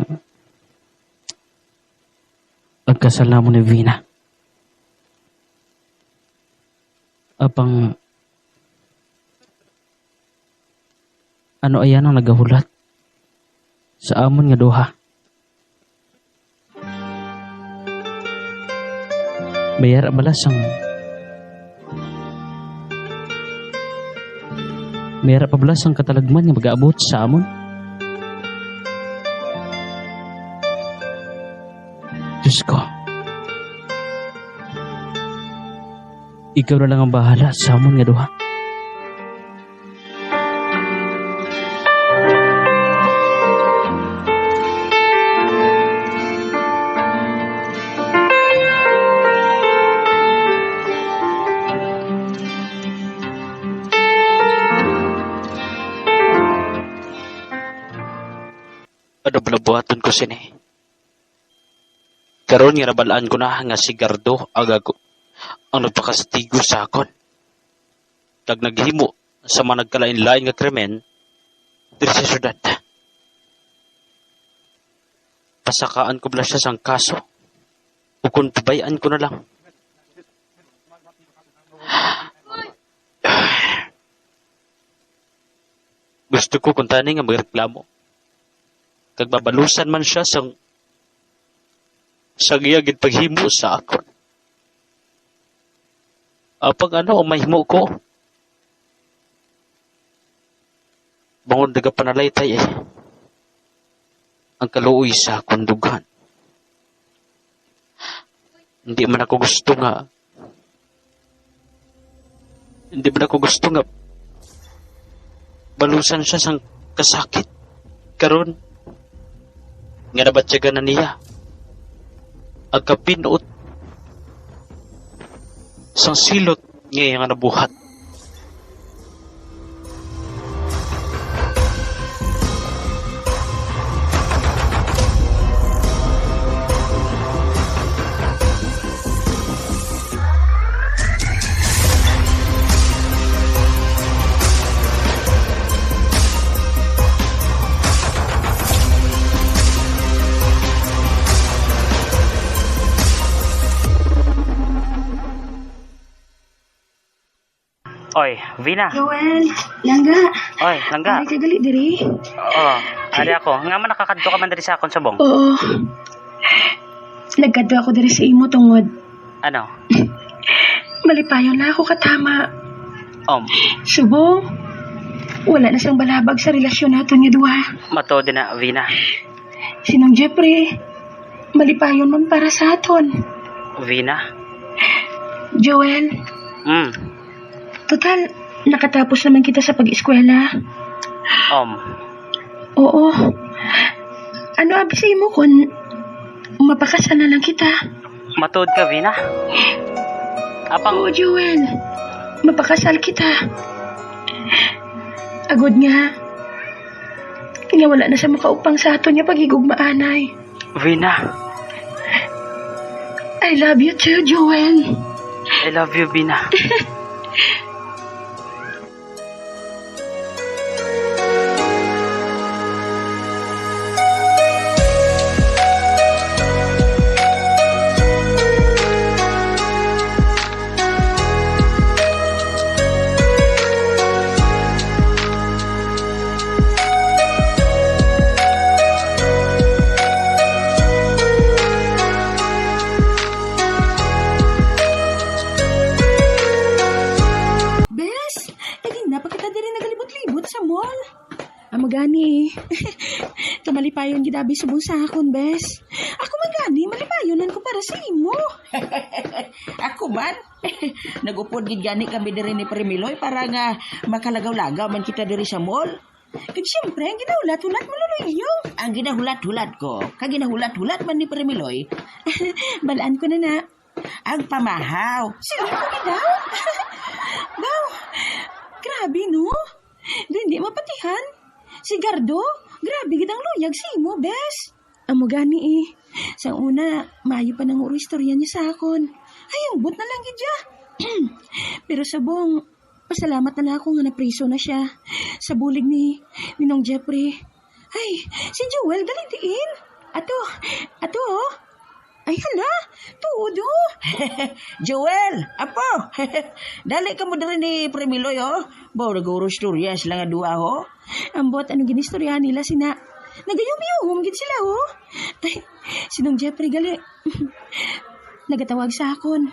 pagkasal namon ni Vina. Apang, ano aya nang nagahulat sa amon nga duha? May ara bala sang, may ara pa bala sang katalagman nga mag-aabot sa amon? Diyos ko, ikaw na lang ang bahala sa amon nga duha. Ano bala buhaton ko sini? Karon nga nabal-an ko na nga si Gardo ang, ang nagpakastigo sa akon, kag naghimo sa mga nagkalain-lain nga krimen diri sa syudad. Pasakaan ko bala siya sang kaso, ukon pabay-an ko na lang? Gusto ko kuntani nga magreklamo, kag mabalusan man siya sang, sang iya gid paghimo sa akon. Apang ano ang mahimo ko? Bangod nagapanalaytay, eh, ang kaluoy sa akon dughan. Hindi man ako gusto nga, hindi man ako gusto nga balusan siya sang kasakit karon nga nabatyagan na niya ang kapinot sang silot nga iya nga nabuhat. Oy, Vina. Joel, langga. Oy, langga. Ari ka gali diri? Oo, ari ako. Nga man nakakadto ka man diri sa akon subong? Oo. Nagkadto ako diri sa imo tungod. Ano? Malipayon na ako katama. Um. Subong, wala na sang balabag sa relasyon naton nga duha. Matuod na, Vina. Si Nong Jeffrey, malipayon man para sa aton. Vina? Joel. Mm. Total, nakatapos naman kita sa pag-eskwela. Um. Oo. Ano abi sa imo kon mapakasal na lang kita? Matuod ka, Vina? Apang Oo, Joel. Mapakasal kita. Agod nga, nga wala na sa makaupang sa aton nga paghigugmaanay. Vina. I love you too, Joel. I love you, Vina. Bes, kanina pa kita diri nagalibot-libot sa mall. Amo gani. Kamalipayon gid abi subong sa akon, bes. Ako man gani, malipayon man ko para sa imo. Ako man. Nag-upod gid gani kami diri ni Premiloy para nga makalagaw-lagaw man kita diri sa mall. Kag siyempre, ang ginahulat-hulat mo, Lolo Iyo. Ang ginahulat-hulat ko, kag ginahulat-hulat man ni Premiloy. Balaan ko na na. Ang pamahaw. Sila ko gid daw? Daw, grabe, no? Dili mapatihan. Si Gardo, grabe gid ang luyag sa imo, bes. Amo gani, eh. Sa una, maayo pa nang uro istorya niya sa akon. Ay, ambot na lang gid siya. Pero subong, pasalamat na lang ako nga napriso na siya. Sa bulig ni, ni Nong Jeffrey. Ay, si Joel, gali diin. Ato, ato, oh. Ay, hala, tuod, oh. Joel, apo. Dali ka mo diri ni Premiloy, oh. Baw, nag-uurostorya sila nga duha, oh. Ambot, anong ginistoryahan nila sina? Nagayumyum gid sila, oh. Ay, si Nong Jeffrey gali. Nagatawag sa akon.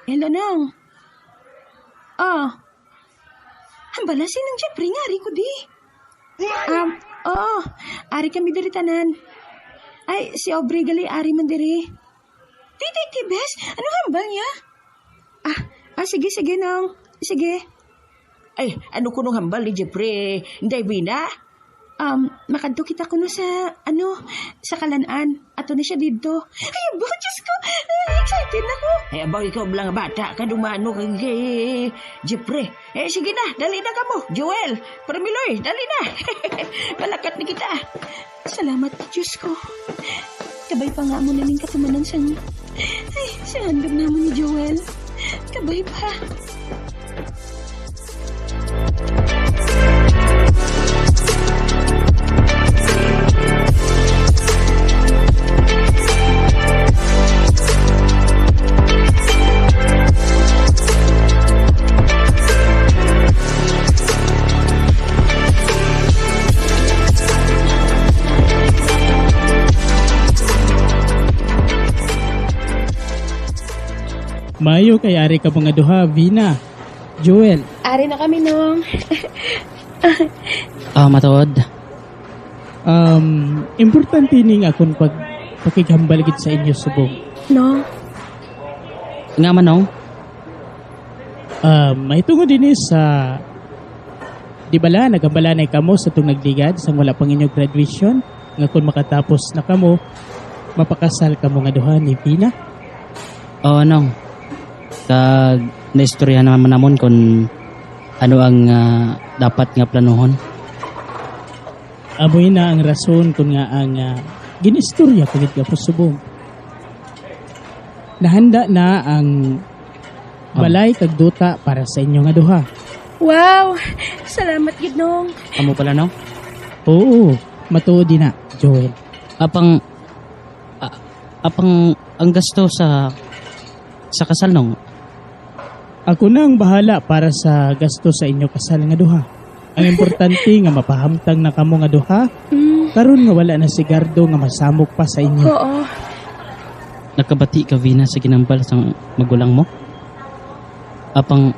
Hello, Nong. Oh. Hambala si Nong Jeffrey nga ari ko di. Um, oo. Ari kami diri tanan. Ay, si Aubrey gali ari man diri. Di, di, di, bes. Ano hambal niya? Ah, ah, sige, sige, Nong. Sige. Ay, ano kunong hambal ni Jeffrey, Inday Vina? Um, makadto kita kuno sa, ano, sa Kalan-an. Ato na siya didto. Ay, abo, Diyos ko. Ay, excited na ko. Ay, abo, ikaw lang bata ka, dumano kay, kay Jeffrey. Eh, sige na, dali na kamo. Joel, Premiloy, dali na. Malakat na kita. Salamat, Diyos ko. Kabay pa nga mo na ning katumanan sang, ay, sa handog namon ni Joel. Kabay pa. Maayo kay ari ka mga duha, Vina, Joel. Ari na kami, Nong. Ah, matuod. Um, importante ni nga akon pag-, pakighambal gid sa inyo subong. No? Nga man, Nong? Um, mahitungod ini sa, di bala, nagambalanay kamo sa tong nagligad sang wala pang inyo graduation, nga kung makatapos na kamo, mapakasal kamo nga duha ni Vina? Oo, Nong. Kag naistorya naman namon kung ano ang, ah, dapat nga planuhon. Amo na ang rason kun nga ang, ah, ginistorya ko gid ka subong. Nahanda na ang Oh. balay kag duta para sa inyo nga duha. Wow! Salamat gid, Nong. Amo pala, Nong? Oo, matuod din na, Joel. Apang, a-, apang ang gasto sa, sa kasal, Nong? Ako na ang bahala para sa gasto sa inyo kasal nga duha. Ang importante nga mapahamtang na kamo nga duha, Mm. karon nga wala na si Gardo nga masamok pa sa inyo. Oo. Nakabati ka, Vina, sa ginambal sang magulang mo? Apang,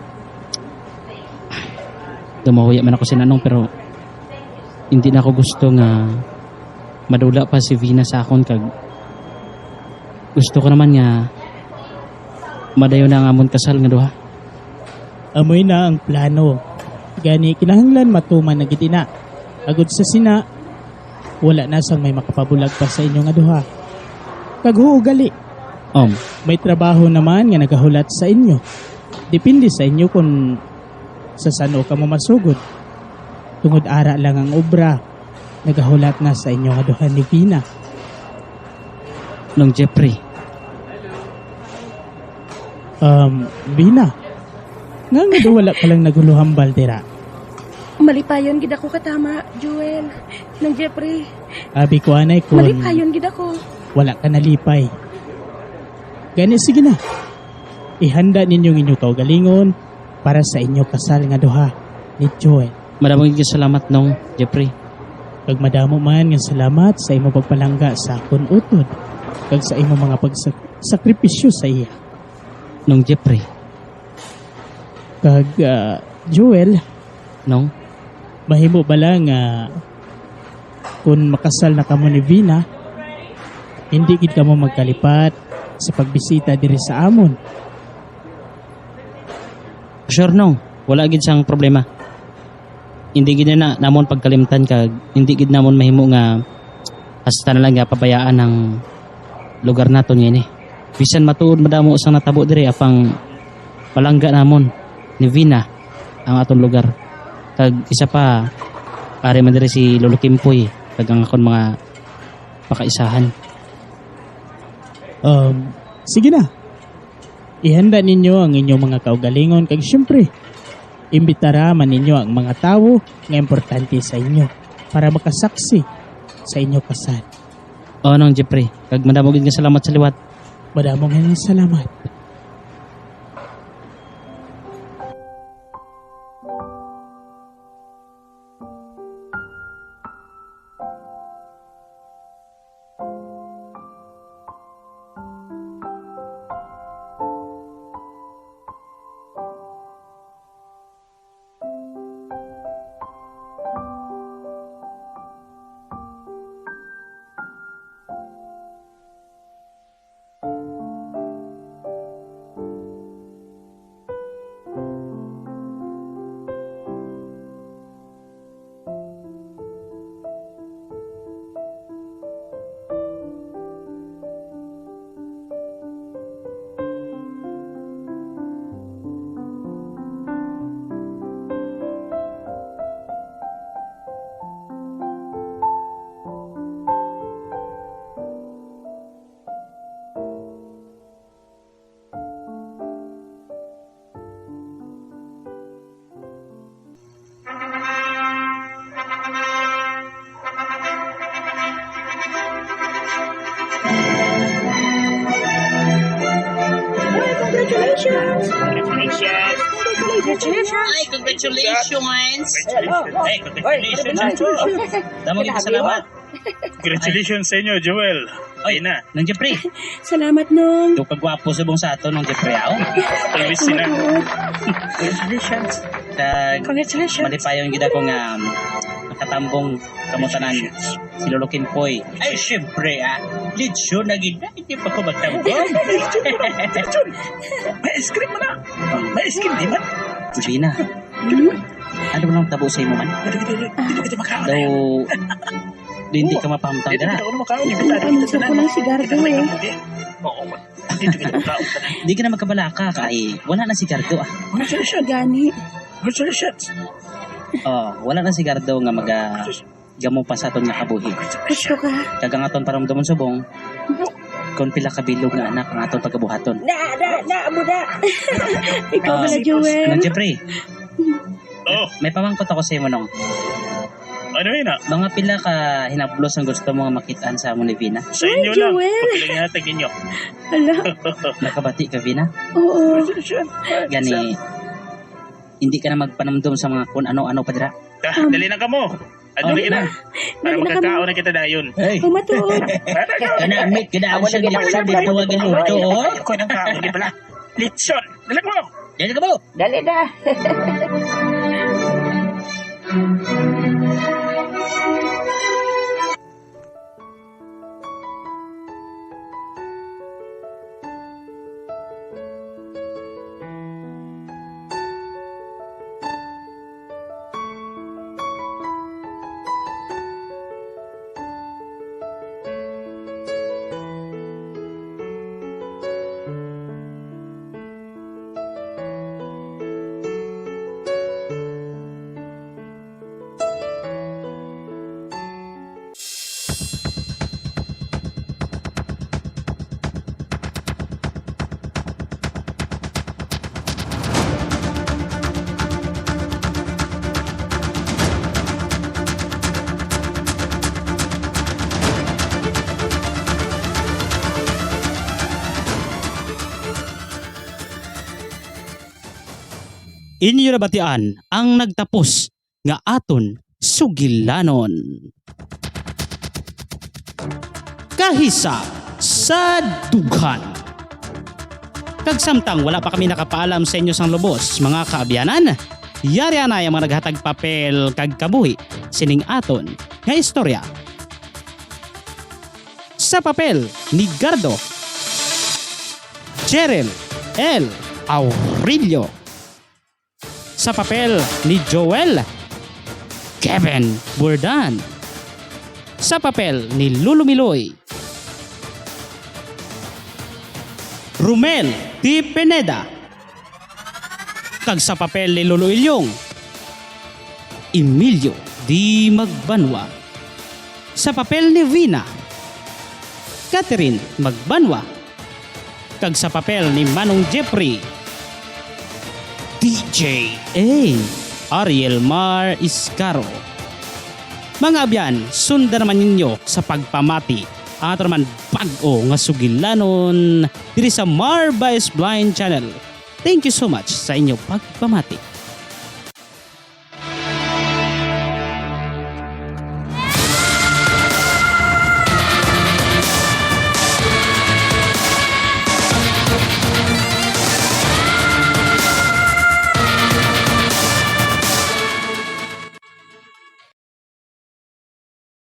gamahuya man ako si Nanong, pero hindi na ako gusto nga madula pa si Vina sa akon, kag gusto ko naman nga madayon na ang amon kasal nga duha. Amoy na ang plano. Gani, kinahanglan matuman na gid ina. Agod sa sina, wala na sang may makapabulag pa sa inyo nga duha. Kag huo gali. Um. May trabaho naman nga nagahulat sa inyo. Depende sa inyo kung sa sano kamo masugod. Tungod ara lang ang obra, nagahulat na sa inyo nga duha ni Vina. Nong Jeffrey. Um, Vina, nga nga daw wala ka lang naguluhambal dira? Malipayon gid ako katama, Joel. Nong Jeffrey. Abi ko anay kun Malipayon gid ako. Wala ka nalipay. Gani, sige na. Ihanda ninyo ang inyong kaugalingon para sa inyo kasal nga duha ni Joel. Madamo gid salamat, Nong Jeffrey. Kag madamo man nga salamat sa imo pagpalangga sa akon utod kag sa imo mga pagsakripisyo sa iya. Nong Jeffrey. Kag, ah, Joel. Nong? Mahimo bala nga kun makasal na kamo ni Vina, hindi gid kamo magkalipat sa pagbisita diri sa amon? Sure, Nong. Wala gid sang problema. Hindi gid na namon pagkalimtan kag hindi gid namon mahimo nga hasta na lang nga pabayaan ang lugar naton ngini. Bisan matuod madamo sang natabo diri, apang palangga namon ni Vina ang aton lugar. Kag isa pa, ari man diri si Lolo Kimpoy kag ang akon mga pakaisahan. Um, sige na. Ihanda ninyo ang inyong mga kaugalingon kag siyempre, imbitara man ninyo ang mga tawo nga importante sa inyo para makasaksi sa inyo kasal. O, Nong Jeffrey, kag madamo gid nga salamat sa liwat. Madamo nga salamat. Congratulations! Congratulations! Congratulations! Ay, congratulations! Hello. Ay, congratulations! Damo gid salamat. Congratulations sa inyo, Joel. Oy, Ina. Nong Jeffrey. Salamat, Nong. Daw kagwapo subong sa ato, Nong Jeffrey, aw. Always sila. Matuod. Congratulations. Kag Congratulations. Malipayon gid ako nga, um, nakatambong kamo tanan si Lolo Kimpoy. Ay, syempre, ah. Lechon na gid na. Hindi pa ko magtambong. Lechon. May ice cream man na. May ice cream, di ba? Gina. Hmm? Ano nang tabo sa imo man? Dito, dito, dito, dito, makaon Daw, tayo. Di, hindi ka mapahamtang Dito, dira. Dito, ano, makaon, dito, Ang dito, ano, dito, gusto ko dito. Lang sigardo, Dito, eh. Dito, dito. Oo, dito, dito, makaon tayo. Di ka na magkabalaka, kay wala na sigardo, ah. Congratulations. Gani. Congratulations. Oh, wala na sigardo nga maga-, gamo pa sa aton nga kabuhi. Gusto ka? Kag ang aton parumdomon subong, kung pila ka bilog nga anak ang aton pagabuhaton. Na, na, na, amo na. Ikaw Ah, pala, Joel. Ano, Jeffrey? Oh. May pamangkot ako sa imo, Nong. Ano yun, ah? Mga pila ka hinablos ang gusto mo nga makit-an sa amo ni Vina? Sa inyo Ay, lang. Joel. Pagkalingatag ninyo. Hala. Nakabati ka, Vina? Oo. Sure, sure. Gani, hindi ka na magpanumdom sa mga kun ano-ano pa dira. Ah, Um, dali na kamo. Ano Oo. Lagi na. Para Dali na kamo. Makakaon na kita dayon. Hey. Oh, matuod. Kana, meet, kada Ako action lagi dito sa nagsabi dito, ko. Wag yung luto, oh. Ako nang kaon, di pala. Litson. Dali mo. Dali ka mo. Dali na. Inyo nabatian ang nagtapos nga aton sugilanon. Kahisa sa dughan. Kag samtang wala pa kami nakapaalam sa inyo sang lubos, mga kaabyanan, yari anay ang mga naghatag papel kag kabuhi sining aton nga istorya. Sa papel ni Gardo, Cheryl L. Aurelio. Sa papel ni Joel, Kevin Burdan. Sa papel ni Lolo Miloy, Romel T. Pineda. Kag sa papel ni Lolo Ilyong, Emilio D. Magbanwa. Sa papel ni Vina, Catherine Magbanwa. Kag sa papel ni Manong Jeffrey, D J A, Ariel Mar Iscaro. Mga abyan, sunda naman ninyo sa pagpamati ato naman bag-o nga sugilanon diri sa Marvice Blind Channel. Thank you so much sa inyo pagpamati.